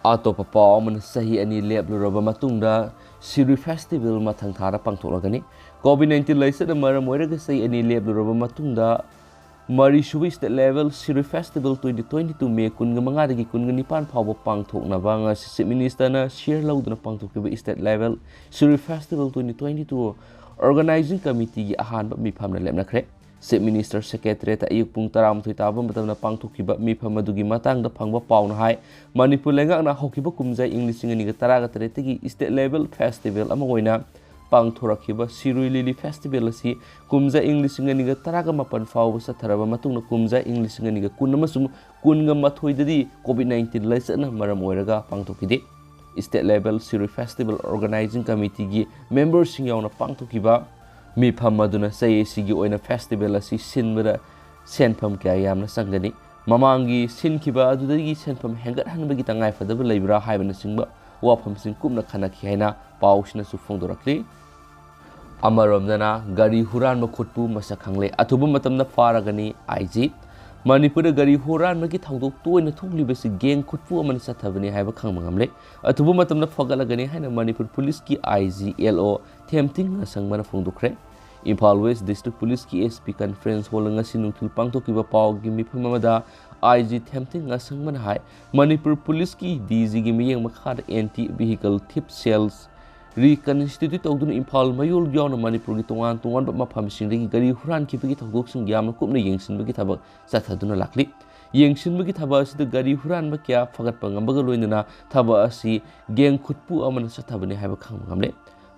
ꯑꯇꯣꯞꯄ ꯄꯥꯎ ꯑꯃꯅ, ꯆꯍꯤ ꯑꯅꯤ ꯂꯦꯞꯂꯨꯔꯕ ꯃꯇꯨꯡꯗ ꯁꯤꯔꯨꯏ ꯐꯦꯁꯇꯤꯚꯦꯜ ꯃꯊꯪ ꯊꯥꯗ ꯄꯥꯡꯊꯣꯛꯂꯒꯅꯤ꯫ ꯀꯣꯚꯤꯗ ꯅꯥꯏꯟꯇꯤꯟ ꯂꯥꯏꯆꯠꯅ ꯃꯔꯝ ꯑꯣꯏꯔꯒ ꯆꯍꯤ ꯑꯅꯤ ꯂꯦꯞꯂꯨꯔꯕ ꯃꯇꯨꯡꯗ ꯃꯔꯤꯁꯨꯕ state level Shirui festival twenty twenty two May ꯀꯨꯟꯒ ꯃꯉꯥꯗꯒꯤ ꯀꯨꯟꯒ ꯅꯤꯄꯥꯟ ꯐꯥꯎꯕ ꯄꯥꯡꯊꯣꯛꯅꯕ ꯉꯁꯤ ꯆꯤꯐ ꯃꯤꯅꯤꯁꯇꯔꯅ ꯁꯤꯌꯔ ꯂꯧꯗꯨꯅ ꯄꯥꯡꯊꯣꯛꯈꯤꯕ state level Shirui festival twenty twenty two organising ꯀꯃꯤꯇꯤꯒꯤ ꯑꯍꯥꯟꯕ ꯃꯤꯐꯝꯅ ꯂꯦꯞꯅꯈ꯭ꯔꯦ꯫ ꯆꯤꯐ ꯃꯤꯅꯤꯁꯇꯔ ꯁꯦꯀ꯭ꯔꯦꯇꯔꯤꯌꯦꯠꯇ ꯑꯌꯨꯛ ꯄꯨꯡ ꯇꯔꯥꯃꯥꯊꯣꯏ ꯇꯥꯕ ꯃꯇꯝꯗ ꯄꯥꯡꯊꯣꯛꯈꯤꯕ ꯃꯤꯐꯝ ꯑꯗꯨꯒꯤ ꯃꯇꯥꯡꯗ ꯐꯪꯕ ꯄꯥꯎꯅ ꯍꯥꯏ, ꯃꯅꯤꯄꯨꯔ ꯂꯩꯉꯥꯛꯅ ꯍꯧꯈꯤꯕ ꯀꯨꯝꯖꯥ ꯏꯪ ꯂꯤꯁꯤꯡ ꯑꯅꯤꯒ ꯇꯔꯥꯒ ꯇꯔꯦꯠꯇꯒꯤ ꯁ꯭ꯇꯦꯠ ꯂꯦꯚꯦꯜ ꯐꯦꯁꯇꯤꯚꯦꯜ ꯑꯃ ꯑꯣꯏꯅ ꯄꯥꯡꯊꯣꯔꯛꯈꯤꯕ ꯁꯤꯔꯨꯏ ꯂꯤꯂꯤ ꯐꯦꯁꯇꯤꯚꯦꯜ ꯑꯁꯤ ꯀꯨꯝꯖꯥ ꯏꯪ ꯂꯤꯁꯤꯡ ꯑꯅꯤꯒ ꯇꯔꯥꯒ ꯃꯥꯄꯟ ꯐꯥꯎꯕ ꯆꯠꯊꯔꯕ ꯃꯇꯨꯡꯗ ꯀꯨꯝꯖꯥ ꯏꯪ ꯂꯤꯁꯤꯡ ꯑꯅꯤꯒ ꯀꯨꯟ ꯑꯃꯁꯨꯡ ꯀꯨꯟꯒ ꯃꯥꯊꯣꯏꯗꯗꯤ ꯀꯣꯚꯤꯗ ꯅꯥꯏꯟꯇꯤꯟ ꯂꯥꯏꯆꯠꯅ ꯃꯔꯝ ꯑꯣꯏꯔꯒ ꯄꯥꯡꯊꯣꯛꯈꯤꯗꯦ꯫ State level Shirui festival organising ꯀꯃꯤꯇꯤꯒꯤ ꯃꯦꯝꯕꯔꯁꯤꯡ ꯌꯥꯎꯅ ꯄꯥꯡꯊꯣꯛꯈꯤꯕ ꯃꯤꯐꯝ ꯑꯗꯨꯅ ꯆꯍꯤ ꯑꯁꯤꯒꯤ ꯑꯣꯏꯅ ꯐꯦꯁꯇꯤꯚꯦꯜ ꯑꯁꯤ ꯁꯤꯟꯕꯗ ꯁꯦꯟꯐꯝ ꯀꯌꯥ ꯌꯥꯝꯅ ꯆꯪꯒꯅꯤ, ꯃꯃꯥꯡꯒꯤ ꯁꯤꯟꯈꯤꯕ ꯑꯗꯨꯗꯒꯤ ꯁꯦꯟꯐꯝ ꯍꯦꯟꯒꯠꯍꯟꯕꯒꯤ ꯇꯉꯥꯏꯐꯗꯕ ꯂꯩꯕ꯭ꯔꯥ ꯍꯥꯏꯕꯅꯆꯤꯡꯕ ꯋꯥꯐꯝꯁꯤꯡ ꯀꯨꯞꯅ ꯈꯟꯅꯈꯤ ꯍꯥꯏꯅ ꯄꯥꯎꯁꯤꯅꯁꯨ ꯐꯣꯡꯗꯣꯔꯛꯂꯤ꯫ ꯑꯃꯔꯣꯝꯗꯅ ꯒꯥꯔꯤ ꯍꯨꯔꯥꯟꯕ ꯈꯨꯠꯄꯨ ꯃꯁꯛ ꯈꯪꯂꯦ, ꯑꯊꯨꯕ ꯃꯇꯝꯗ ꯐꯥꯔꯒꯅꯤ ꯑꯥꯏ ꯖꯤ꯫ ꯃꯅꯤꯄꯨꯔꯗ ꯒꯥꯔꯤ ꯍꯨꯔꯥꯟꯕꯒꯤ ꯊꯧꯗꯣꯛ ꯇꯣꯏꯅ ꯊꯣꯛꯂꯤꯕꯁꯤ ꯒꯦꯡ ꯈꯨꯠꯄꯨ ꯑꯃꯅ ꯆꯠꯊꯕꯅꯤ ꯍꯥꯏꯕ ꯈꯪꯕ ꯉꯝꯂꯦ꯫ ꯑꯊꯨꯕ ꯃꯇꯝꯗ ꯐꯒꯠꯂꯒꯅꯤ ꯍꯥꯏꯅ ꯃꯅꯤꯄꯨꯔ ꯄꯨꯂꯤꯁꯀꯤ ꯑꯥꯏ ꯖꯤ ꯑꯦꯜ ꯑꯣ ꯊꯦꯝꯊꯤꯡ ꯉꯥꯁꯪꯕꯅ ꯐꯣꯡꯗꯣꯛꯈ꯭ꯔꯦ꯫ ꯏꯝꯐꯥꯜ ꯋꯦꯁ ꯗꯤꯁꯇ꯭ꯔꯤꯛ ꯄꯨꯂꯤꯁꯀꯤ ꯑꯦꯁ ꯄꯤ ꯀꯟꯐ꯭ꯔꯦꯟꯁ ꯍꯣꯜꯗ ꯉꯁꯤ ꯅꯨꯡꯊꯤꯜ ꯄꯥꯡꯊꯣꯛꯈꯤꯕ ꯄꯥꯎꯒꯤ ꯃꯤꯐꯝ ꯑꯃꯗ ꯑꯥꯏ ꯖꯤ ꯊꯦꯝꯊꯤꯡ ꯉꯥꯁꯪꯕꯅ ꯍꯥꯏ, ꯃꯅꯤꯄꯨꯔ ꯄꯨꯂꯤꯁꯀꯤ ꯗꯤ ꯖꯤꯒꯤ ꯃꯤꯠꯌꯦꯡ ꯃꯈꯥꯗ ꯑꯦꯟꯇꯤ ꯚꯤꯍꯤꯀꯜ ꯊꯤꯞ ꯁꯦꯜꯁ ꯔꯤꯀꯟꯁꯇꯤꯇ꯭ꯌꯨꯠ ꯇꯧꯗꯨꯅ ꯏꯝꯐꯥꯜ ꯃꯌꯣꯜ ꯌꯥꯎꯅ ꯃꯅꯤꯄꯨꯔꯒꯤ ꯇꯣꯉꯥꯟ ꯇꯣꯉꯥꯟꯕ ꯃꯐꯝꯁꯤꯡꯗꯒꯤ ꯒꯥꯔꯤ ꯍꯨꯔꯥꯟꯈꯤꯕꯒꯤ ꯊꯧꯗꯣꯛꯁꯤꯡ ꯌꯥꯝꯅ ꯀꯨꯞꯅ ꯌꯦꯡꯁꯤꯟꯕꯒꯤ ꯊꯕꯛ ꯆꯠꯊꯗꯨꯅ ꯂꯥꯛꯂꯤ꯫ ꯌꯦꯡꯁꯤꯟꯕꯒꯤ ꯊꯕꯛ ꯑꯁꯤꯗ ꯒꯥꯔꯤ ꯍꯨꯔꯥꯟꯕ ꯀꯌꯥ ꯐꯒꯠꯄ ꯉꯝꯕꯒ ꯂꯣꯏꯅꯅ ꯊꯕꯛ ꯑꯁꯤ ꯒꯦꯡ ꯈꯨꯠꯄꯨ ꯑꯃꯅ ꯆꯠꯊꯕꯅꯤ ꯍꯥꯏꯕ ꯈꯪꯕ ꯉꯝꯂꯦ꯫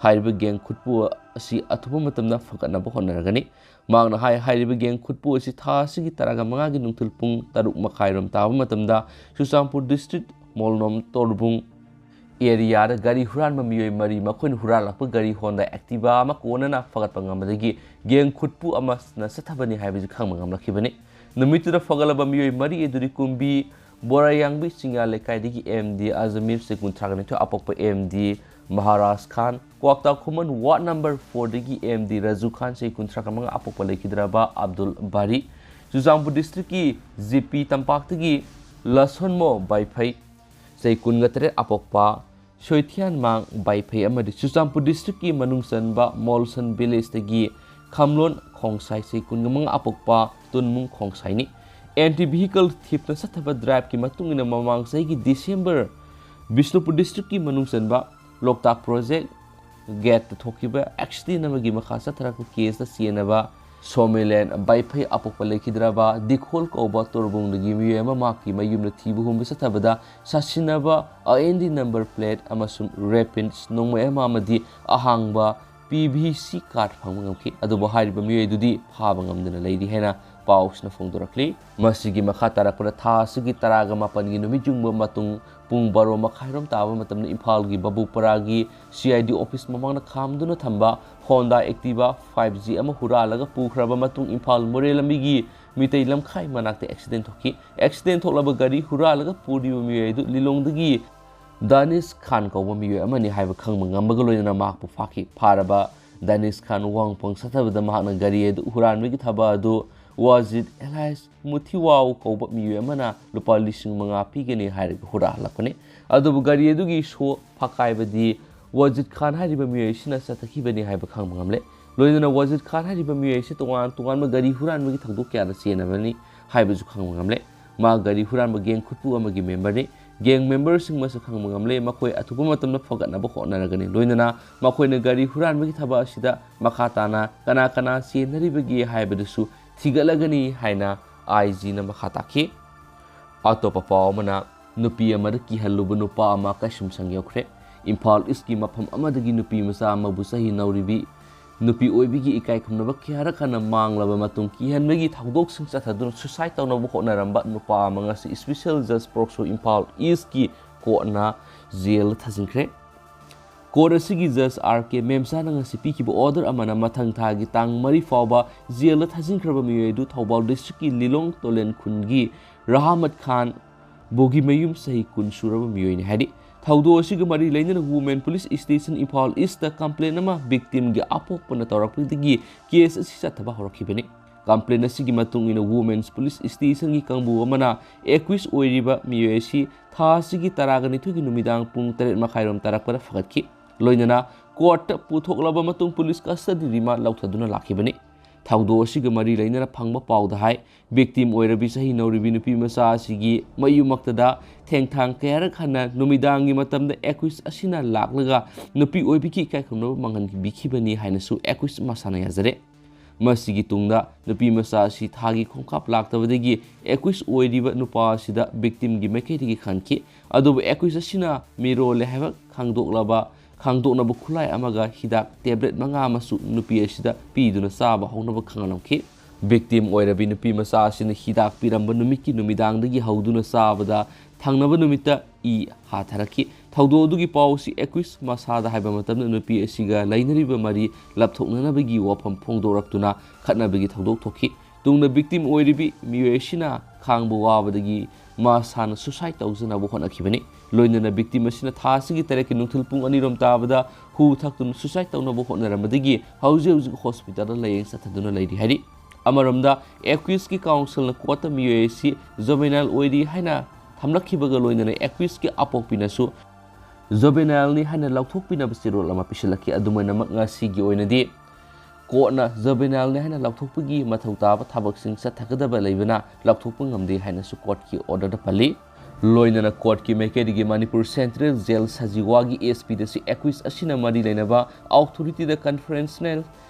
ꯍꯥꯏꯔꯤꯕ ꯒꯦꯡ ꯈꯨꯠꯄꯨ ꯑꯁꯤ ꯑꯊꯨꯕ ꯃꯇꯝꯗ ꯐꯒꯠꯅꯕ ꯍꯣꯠꯅꯔꯒꯅꯤ꯫ ꯃꯍꯥꯛꯅ ꯍꯥꯏ, ꯍꯥꯏꯔꯤꯕ ꯒꯦꯡ ꯈꯨꯠꯄꯨ ꯑꯁꯤ ꯊꯥ ꯑꯁꯤꯒꯤ ꯇꯔꯥꯒ ꯃꯉꯥꯒꯤ ꯅꯨꯡꯊꯤꯜ ꯄꯨꯡ ꯇꯔꯨꯛ ꯃꯈꯥꯏꯔꯣꯝ ꯇꯥꯕ ꯃꯇꯝꯗ ꯆꯨꯔꯆꯥꯟꯄꯨꯔ ꯗꯤꯁꯇ꯭ꯔꯤꯛ ꯃꯣꯜꯅꯣꯝ ꯇꯣꯔꯕꯨꯡ ꯑꯦꯔꯤꯌꯥꯗ ꯒꯥꯔꯤ ꯍꯨꯔꯥꯟꯕ ꯃꯤꯑꯣꯏ ꯃꯔꯤ, ꯃꯈꯣꯏꯅ ꯍꯨꯔꯥꯜꯂꯛꯄ ꯒꯥꯔꯤ ꯍꯣꯟꯗꯥ ꯑꯦꯛꯇꯤꯚꯥ ꯑꯃ ꯀꯣꯟꯅꯅ ꯐꯒꯠꯄ ꯉꯝꯕꯗꯒꯤ ꯒꯦꯡ ꯈꯨꯠꯄꯨ ꯑꯃꯅ ꯆꯠꯊꯕꯅꯤ ꯍꯥꯏꯕꯁꯤ ꯈꯪꯕ ꯉꯝꯂꯛꯈꯤꯕꯅꯤ꯫ ꯅꯨꯃꯤꯠꯇꯨꯗ ꯐꯒꯠꯂꯕ ꯃꯤꯑꯣꯏ ꯃꯔꯤ ꯑꯗꯨꯗꯤ ꯀꯨꯝꯕꯤ ꯕꯣꯔꯥꯌꯥꯡꯕꯤ ꯆꯤꯡꯌꯥ ꯂꯩꯀꯥꯏꯗꯒꯤ ꯑꯦꯝ ꯗꯤ ꯑꯖꯃꯤꯔ, ꯆꯍꯤ ꯀꯨꯟꯊ꯭ꯔꯥꯒ ꯅꯤꯊꯣꯏ, ꯑꯄꯣꯛꯄ ꯑꯦꯝ ꯗꯤ ꯃꯍꯥꯔꯥꯖ ꯈꯥꯟ, ꯀ꯭ꯋꯥꯛꯇꯥ ꯈꯨꯃꯟ ꯋꯥꯔꯗ ꯅꯝꯕꯔ ꯐꯣꯔꯗꯒꯤ ꯑꯦꯝ ꯗꯤ ꯔꯥꯖꯨ ꯈꯥꯟ, ꯆꯍꯤ ꯀꯨꯟꯊ꯭ꯔꯥꯒ ꯃꯉꯥ, ꯑꯄꯣꯛꯄ ꯂꯩꯈꯤꯗ꯭ꯔꯕ ꯑꯕꯗꯨꯜ ꯕꯥꯔꯤ, ꯆꯨꯔꯆꯥꯟꯄꯨꯔ ꯗꯤꯁꯇ꯭ꯔꯤꯛꯀꯤ ꯖꯤ ꯄꯤ ꯇꯝꯄꯥꯛꯇꯒꯤ ꯂꯁꯣꯟꯃꯣ ꯕꯥꯏꯐꯩ, ꯆꯍꯤ ꯀꯨꯟꯒ ꯇꯔꯦꯠ, ꯑꯄꯣꯛꯄ ꯁꯣꯏꯊꯤꯌꯥꯟꯃꯥꯡ ꯕꯥꯏꯐꯩ ꯑꯃꯗꯤ ꯆꯨꯔꯆꯥꯟꯄꯨꯔ ꯗꯤꯁꯇ꯭ꯔꯤꯛꯀꯤ ꯃꯅꯨꯡ ꯆꯟꯕ ꯃꯣꯜꯁꯟ ꯚꯤꯂꯦꯖꯇꯒꯤ ꯈꯝꯂꯣꯟ ꯈꯣꯡꯁꯥꯏ, ꯆꯍꯤ ꯀꯨꯟꯒ ꯃꯉꯥ, ꯑꯄꯣꯛꯄ ꯇꯨꯟꯃꯨꯡ ꯈꯣꯡꯁꯥꯏꯅꯤ꯫ ꯑꯦꯟꯇꯤ ꯚꯤꯍꯤꯀꯜ ꯊꯤꯞꯅ ꯆꯠꯊꯕ ꯗ꯭ꯔꯥꯏꯚꯀꯤ ꯃꯇꯨꯡ ꯏꯟꯅ ꯃꯃꯥꯡ ꯆꯍꯤꯒꯤ ꯗꯤꯁꯦꯝꯕꯔ ꯕꯤꯁꯅꯨꯄꯨꯔ ꯗꯤꯁꯇ꯭ꯔꯤꯛꯀꯤ ꯃꯅꯨꯡ ꯆꯟꯕ ꯂꯣꯛꯇꯥꯛ ꯄ꯭ꯔꯣꯖꯦꯛ ꯒꯦꯠꯇ ꯊꯣꯛꯈꯤꯕ ꯑꯦꯛꯁꯤꯗꯦꯟ ꯑꯃꯒꯤ ꯃꯈꯥ ꯆꯠꯊꯔꯛꯄ ꯀꯦꯁꯇ ꯆꯦꯟꯅꯕ ꯁꯣꯃꯦꯂꯦꯟ ꯕꯥꯏꯐꯩ, ꯑꯄꯣꯛꯄ ꯂꯩꯈꯤꯗ꯭ꯔꯕ ꯗꯤꯈꯣꯜ ꯀꯧꯕ ꯇꯣꯔꯕꯨꯡꯗꯒꯤ ꯃꯤꯑꯣꯏ ꯑꯃ ꯃꯍꯥꯛꯀꯤ ꯃꯌꯨꯝꯗ ꯊꯤꯕ ꯍꯨꯝꯕ ꯆꯠꯊꯕꯗ ꯁꯥꯁꯤꯟꯅꯕ, ꯑꯥꯏ ꯑꯦꯟ ꯗꯤ ꯅꯝꯕꯔ ꯄ꯭ꯂꯦꯠ ꯑꯃꯁꯨꯡ ꯔꯦꯄꯤꯟꯁ ꯅꯣꯡꯃꯩ ꯑꯃ ꯑꯃꯗꯤ ꯑꯍꯥꯡꯕ ꯄꯤ ꯚꯤ ꯁꯤ ꯀꯥꯔꯗ ꯐꯪꯕ ꯉꯝꯈꯤ꯫ ꯑꯗꯨꯕꯨ ꯍꯥꯏꯔꯤꯕ ꯃꯤꯑꯣꯏ ꯑꯗꯨꯗꯤ ꯐꯥꯕ ꯉꯝꯗꯅ ꯂꯩꯔꯤ ꯍꯥꯏꯅ ꯄꯥꯎꯁꯤꯅ ꯐꯣꯡꯗꯣꯔꯛꯂꯤ꯫ ꯃꯁꯤꯒꯤ ꯃꯈꯥ ꯇꯥꯔꯛꯄꯗ ꯊꯥ ꯑꯁꯤꯒꯤ ꯇꯔꯥꯒ ꯃꯥꯄꯟꯒꯤ ꯅꯨꯃꯤꯠ ꯌꯨꯡꯕ ꯃꯇꯨꯡ ꯄꯨꯡ ꯕꯥꯔꯣ ꯃꯈꯥꯏꯔꯣꯝ ꯇꯥꯕ ꯃꯇꯝꯗ ꯏꯝꯐꯥꯜꯒꯤ ꯕꯕꯨꯄꯔꯥꯒꯤ ꯁꯤ ꯑꯥꯏ ꯗꯤ ꯑꯣꯐꯤꯁ ꯃꯃꯥꯡꯗ ꯈꯥꯝꯗꯨꯅ ꯊꯝꯕ ꯍꯣꯟꯗꯥ ꯑꯦꯛꯇꯤꯚꯥ ꯐꯥꯏꯚ ꯖꯤ ꯑꯃ ꯍꯨꯔꯥꯜꯂꯒ ꯄꯨꯈ꯭ꯔꯕ ꯃꯇꯨꯡ ꯏꯝꯐꯥꯜ ꯃꯣꯔꯦ ꯂꯝꯕꯤꯒꯤ ꯃꯤꯇꯩ ꯂꯝꯈꯥꯏ ꯃꯅꯥꯛꯇ ꯑꯦꯛꯁꯤꯗꯦꯟ ꯊꯣꯛꯈꯤ꯫ ꯑꯦꯛꯁꯤꯗꯦꯟ ꯊꯣꯛꯂꯕ ꯒꯥꯔꯤ ꯍꯨꯔꯥꯜꯂꯒ ꯄꯨꯔꯤꯕ ꯃꯤꯑꯣꯏ ꯑꯗꯨ ꯂꯤꯂꯣꯡꯗꯒꯤ ꯗꯥꯅꯤꯁ ꯈꯥꯟ ꯀꯧꯕ ꯃꯤꯑꯣꯏ ꯑꯃꯅꯤ ꯍꯥꯏꯕ ꯈꯪꯕ ꯉꯝꯕꯒ ꯂꯣꯏꯅꯅ ꯃꯍꯥꯛꯄꯨ ꯐꯥꯈꯤ꯫ ꯐꯥꯔꯕ ꯗꯥꯅꯤꯁ ꯈꯥꯟ ꯋꯥꯍꯪ ꯄꯪ ꯆꯠꯊꯕꯗ ꯃꯍꯥꯛꯅ ꯒꯥꯔꯤ ꯑꯗꯨ ꯍꯨꯔꯥꯟꯕꯒꯤ ꯊꯕꯛ ꯑꯗꯨ ꯋꯥꯖꯤꯗ ꯑꯦꯂꯥꯏꯁ ꯃꯨꯊꯤꯋꯥꯎ ꯀꯧꯕ ꯃꯤꯑꯣꯏ ꯑꯃꯅ ꯂꯨꯄꯥ ꯂꯤꯁꯤꯡ ꯃꯉꯥ ꯄꯤꯒꯅꯤ ꯍꯥꯏꯔꯒ ꯍꯨꯔꯥꯜꯂꯛꯄꯅꯤ꯫ ꯑꯗꯨꯕꯨ ꯒꯥꯔꯤ ꯑꯗꯨꯒꯤ ꯁꯣ ꯐꯥꯀꯥꯏꯕꯗꯤ ꯋꯥꯖꯤꯗ ꯈꯥꯟ ꯍꯥꯏꯔꯤꯕ ꯃꯤꯑꯣꯏ ꯑꯁꯤꯅ ꯆꯠꯊꯈꯤꯕꯅꯤ ꯍꯥꯏꯕ ꯈꯪꯕ ꯉꯝꯂꯦ꯫ ꯂꯣꯏꯅꯅ ꯋꯥꯖꯤꯗ ꯈꯥꯟ ꯍꯥꯏꯔꯤꯕ ꯃꯤꯑꯣꯏ ꯑꯁꯤ ꯇꯣꯉꯥꯟ ꯇꯣꯉꯥꯟꯕ ꯒꯥꯔꯤ ꯍꯨꯔꯥꯟꯕꯒꯤ ꯊꯧꯗꯣꯛ ꯀꯌꯥꯗ ꯆꯦꯟꯅꯕꯅꯤ ꯍꯥꯏꯕꯁꯨ ꯈꯪꯕ ꯉꯝꯂꯦ꯫ ꯃꯥ ꯒꯥꯔꯤ ꯍꯨꯔꯥꯟꯕ ꯒꯦꯡ ꯈꯨꯠꯄꯨ ꯑꯃꯒꯤ ꯃꯦꯝꯕꯔꯅꯤ꯫ ꯒꯦꯡ ꯃꯦꯝꯕꯔꯁꯤꯡ ꯃꯁꯛ ꯈꯪꯕ ꯉꯝꯂꯦ꯫ ꯃꯈꯣꯏ ꯑꯊꯨꯕ ꯃꯇꯝꯗ ꯐꯒꯠꯅꯕ ꯍꯣꯠꯅꯔꯒꯅꯤ꯫ ꯂꯣꯏꯅꯅ ꯃꯈꯣꯏꯅ ꯒꯥꯔꯤ ꯍꯨꯔꯥꯟꯕꯒꯤ ꯊꯕꯛ ꯑꯁꯤꯗ ꯃꯈꯥ ꯇꯥꯅ ꯀꯅꯥ ꯀꯅꯥ ꯆꯦꯟꯅꯔꯤꯕꯒꯦ ꯍꯥꯏꯕꯗꯨꯁꯨ ꯊꯤꯒꯠꯂꯒꯅꯤ ꯍꯥꯏꯅ ꯑꯥꯏ ꯖꯤꯅ ꯃꯈꯥ ꯇꯥꯈꯤ꯫ ꯑꯇꯣꯞꯄ ꯄꯥꯎ ꯑꯃꯅ, ꯅꯨꯄꯤ ꯑꯃꯗ ꯀꯤꯍꯜꯂꯨꯕ ꯅꯨꯄꯥ ꯑꯃ ꯀꯩꯁꯨꯝꯁꯪ ꯌꯧꯈ꯭ꯔꯦ꯫ ꯏꯝꯐꯥꯜ ꯏꯁꯀꯤ ꯃꯐꯝ ꯑꯃꯗꯒꯤ ꯅꯨꯄꯤ ꯃꯆꯥ ꯑꯃꯕꯨ ꯆꯍꯤ ꯅꯧꯔꯤꯕꯤ ꯅꯨꯄꯤ ꯑꯣꯏꯕꯤꯒꯤ ꯏꯀꯥꯏ ꯈꯨꯝꯅꯕ ꯀꯌꯥꯔꯛ ꯍꯟꯅ ꯃꯥꯡꯂꯕ ꯃꯇꯨꯡ, ꯀꯤꯍꯟꯕꯒꯤ ꯊꯧꯗꯣꯛꯁꯤꯡ ꯆꯠꯊꯗꯨꯅ suicide ꯇꯧꯅꯕ ꯍꯣꯠꯅꯔꯝꯕ ꯅꯨꯄꯥ ꯑꯃ ꯉꯁꯤ Special Judge POCSO Imphal East ꯀꯤ ꯀꯣꯔꯠꯅ ꯖꯦꯜꯗ ꯊꯥꯖꯤꯟꯈ꯭ꯔꯦ꯫ ꯀꯣꯔꯠ ꯑꯁꯤꯒꯤ ꯖꯖ ꯑꯥꯔ ꯀꯦ ꯃꯦꯝꯆꯥꯅ ꯉꯁꯤ ꯄꯤꯈꯤꯕ order ꯑꯃꯅ ꯃꯊꯪ ꯊꯥꯒꯤ ꯇꯥꯡ ꯃꯔꯤ ꯐꯥꯎꯕ ꯖꯦꯜꯗ ꯊꯥꯖꯤꯟꯈ꯭ꯔꯕ ꯃꯤꯑꯣꯏ ꯑꯗꯨ ꯊꯧꯕꯥꯜ district ꯀꯤ ꯂꯤꯂꯣꯡ ꯇꯣꯂꯦꯟ ꯈꯨꯟꯒꯤ ꯔꯍꯥꯃꯠ ꯈꯥꯟ ꯕꯣꯒꯤꯃꯌꯨꯝ, ꯆꯍꯤ ꯀꯨꯟ ꯁꯨꯔꯕ ꯃꯤꯑꯣꯏꯅꯤ ꯍꯥꯏꯔꯤ꯫ ꯊꯧꯗꯣꯛ ꯑꯁꯤꯒ ꯃꯔꯤ ꯂꯩꯅꯅ Women Police Station Imphal East ꯇ complain ꯑꯃ victim ꯒꯤ ꯑꯄꯣꯛꯄꯅ ꯇꯧꯔꯛꯄꯗꯒꯤ case ꯑꯁꯤ ꯆꯠꯊꯕ ꯍꯧꯔꯛꯈꯤꯕꯅꯤ꯫ Complain ꯑꯁꯤꯒꯤ ꯃꯇꯨꯡ ꯏꯟꯅ Women's Police Station ꯒꯤ ꯀꯥꯡꯕꯨ ꯑꯃꯅ accused ꯑꯣꯏꯔꯤꯕ ꯃꯤꯑꯣꯏ ꯑꯁꯤ ꯊꯥ ꯑꯁꯤꯒꯤ ꯇꯔꯥꯒ ꯅꯤꯊꯣꯏꯒꯤ ꯅꯨꯃꯤꯗꯥꯡ ꯄꯨꯡ ꯇꯔꯦꯠ ꯃꯈꯥꯏꯔꯣꯝ ꯇꯥꯔꯛꯄꯗ ꯐꯒꯠꯈꯤ꯫ ꯂꯣꯏꯅꯅ ꯀꯣꯔꯠꯇ ꯄꯨꯊꯣꯛꯂꯕ ꯃꯇꯨꯡ police custody remand ꯂꯧꯊꯗꯨꯅ ꯂꯥꯛꯈꯤꯕꯅꯤ꯫ ꯊꯧꯗꯣꯛ ꯑꯁꯤꯒ ꯃꯔꯤ ꯂꯩꯅꯅ ꯐꯪꯕ ꯄꯥꯎꯗ ꯍꯥꯏ, victim ꯑꯣꯏꯔꯕꯤ ꯆꯍꯤ ꯅꯧꯔꯤꯕꯤ ꯅꯨꯄꯤ ꯃꯆꯥ ꯑꯁꯤꯒꯤ ꯃꯌꯨꯝꯃꯛꯇꯗ ꯊꯦꯡꯊꯥꯡ ꯀꯌꯥꯔꯛ ꯍꯟꯅ ꯅꯨꯃꯤꯗꯥꯡꯒꯤ ꯃꯇꯝꯗ accused ꯑꯁꯤꯅ ꯂꯥꯛꯂꯒ ꯅꯨꯄꯤ ꯑꯣꯏꯕꯤꯒꯤ ꯏꯀꯥꯏ ꯈꯨꯝꯅꯕ ꯃꯥꯡꯍꯟꯕꯤꯈꯤꯕꯅꯤ ꯍꯥꯏꯅꯁꯨ accused ꯃꯁꯥꯅ ꯌꯥꯖꯔꯦ꯫ ꯃꯁꯤꯒꯤ ꯇꯨꯡꯗ ꯅꯨꯄꯤ ꯃꯆꯥ ꯑꯁꯤ ꯊꯥꯒꯤ ꯈꯣꯡꯀꯥꯞ ꯂꯥꯛꯇꯕꯗꯒꯤ accused ꯑꯣꯏꯔꯤꯕ ꯅꯨꯄꯥ ꯑꯁꯤꯗ victim ꯒꯤ ꯃꯥꯏꯀꯩꯗꯒꯤ ꯈꯪꯈꯤ꯫ ꯑꯗꯨꯕꯨ accused ꯑꯁꯤꯅ ꯃꯤꯔꯣꯜꯂꯦ ꯍꯥꯏꯕ ꯈꯪꯗꯣꯛꯂꯕ, ꯈꯪꯗꯣꯛꯅꯕ ꯈꯨꯠꯂꯥꯏ ꯑꯃꯒ ꯍꯤꯗꯥꯛ tablet ꯃꯉꯥ ꯑꯃꯁꯨ ꯅꯨꯄꯤ ꯑꯁꯤꯗ ꯄꯤꯗꯨꯅ ꯆꯥꯕ ꯍꯧꯅꯕ ꯈꯪꯍꯜꯂꯝꯈꯤ꯫ Victim ꯑꯣꯏꯔꯕꯤ ꯅꯨꯄꯤ ꯃꯆꯥ ꯑꯁꯤꯅ ꯍꯤꯗꯥꯛ ꯄꯤꯔꯝꯕ ꯅꯨꯃꯤꯠꯀꯤ ꯅꯨꯃꯤꯗꯥꯡꯗꯒꯤ ꯍꯧꯗꯨꯅ ꯆꯥꯕꯗ ꯊꯪꯅꯕ ꯅꯨꯃꯤꯠꯇ ꯏ ꯍꯥꯊꯔꯛꯈꯤ꯫ ꯊꯧꯗꯣꯛ ꯑꯗꯨꯒꯤ ꯄꯥꯎ ꯑꯁꯤ accused ꯃꯁꯥꯗ ꯍꯥꯏꯕ ꯃꯇꯝꯗ ꯅꯨꯄꯤ ꯑꯁꯤꯒ ꯂꯩꯅꯔꯤꯕ ꯃꯔꯤ ꯂꯥꯞꯊꯣꯛꯅꯅꯕꯒꯤ ꯋꯥꯐꯝ ꯐꯣꯡꯗꯣꯔꯛꯇꯨꯅ ꯈꯠꯅꯕꯒꯤ ꯊꯧꯗꯣꯛ ꯊꯣꯛꯈꯤ꯫ ꯇꯨꯡꯗ victim ꯑꯣꯏꯔꯤꯕꯤ ꯃꯤꯑꯣꯏ ꯑꯁꯤꯅ ꯈꯥꯡꯕ ꯋꯥꯕꯗꯒꯤ ꯃꯁꯥꯅ suicide ꯇꯧꯖꯅꯕ ꯍꯣꯠꯅꯈꯤꯕꯅꯤ꯫ ꯂꯣꯏꯅꯅ victim ꯑꯁꯤꯅ ꯊꯥ ꯑꯁꯤꯒꯤ ꯇꯔꯦꯠꯀꯤ ꯅꯨꯡꯊꯤꯜ ꯄꯨꯡ ꯑꯅꯤꯔꯣꯝ ꯇꯥꯕꯗ ꯍꯨ ꯊꯛꯇꯨꯅ suicide ꯇꯧꯅꯕ ꯍꯣꯠꯅꯔꯝꯕꯗꯒꯤ ꯍꯧꯖꯤꯛ ꯍꯧꯖꯤꯛ hospital ꯗ ꯂꯥꯌꯦꯡ ꯆꯠꯊꯗꯨꯅ ꯂꯩꯔꯤ ꯍꯥꯏꯔꯤ꯫ ꯑꯃꯔꯣꯝꯗ, accused ꯀꯤ counsel ꯅ court ꯇ ꯃꯤꯑꯣꯏ ꯑꯁꯤ juvenile ꯑꯣꯏꯔꯤ ꯍꯥꯏꯅ ꯊꯝꯂꯛꯈꯤꯕꯒ ꯂꯣꯏꯅꯅ accused ꯀꯤ ꯑꯄꯣꯛꯄꯤꯅꯁꯨ juvenile ꯅꯤ ꯍꯥꯏꯅ ꯂꯥꯎꯊꯣꯛꯄꯤꯅꯕ ꯆꯦꯔꯣꯜ ꯑꯃ ꯄꯤꯁꯤꯜꯂꯛꯈꯤ꯫ ꯑꯗꯨꯃꯥꯏꯅꯃꯛ ꯉꯁꯤꯒꯤ ꯑꯣꯏꯅꯗꯤ court ꯅ juvenile ꯅꯤ ꯍꯥꯏꯅ ꯂꯥꯎꯊꯣꯛꯄꯒꯤ ꯃꯊꯧ ꯇꯥꯕ ꯊꯕꯛꯁꯤꯡ ꯆꯠꯊꯒꯗꯕ ꯂꯩꯕꯅ ꯂꯥꯎꯊꯣꯛꯄ ꯉꯝꯗꯦ ꯍꯥꯏꯅꯁꯨ court ꯀꯤ order ꯗ ꯄꯜꯂꯤ꯫ ꯂꯣꯏꯅꯅ court ꯀꯤ ꯃꯥꯏꯀꯩꯗꯒꯤ Manipur Central Jail ꯁꯖꯤꯋꯥꯒꯤ S P ꯗꯁꯨ accused ꯑꯁꯤꯅ ꯃꯔꯤ ꯂꯩꯅꯕ authority ꯗ confidential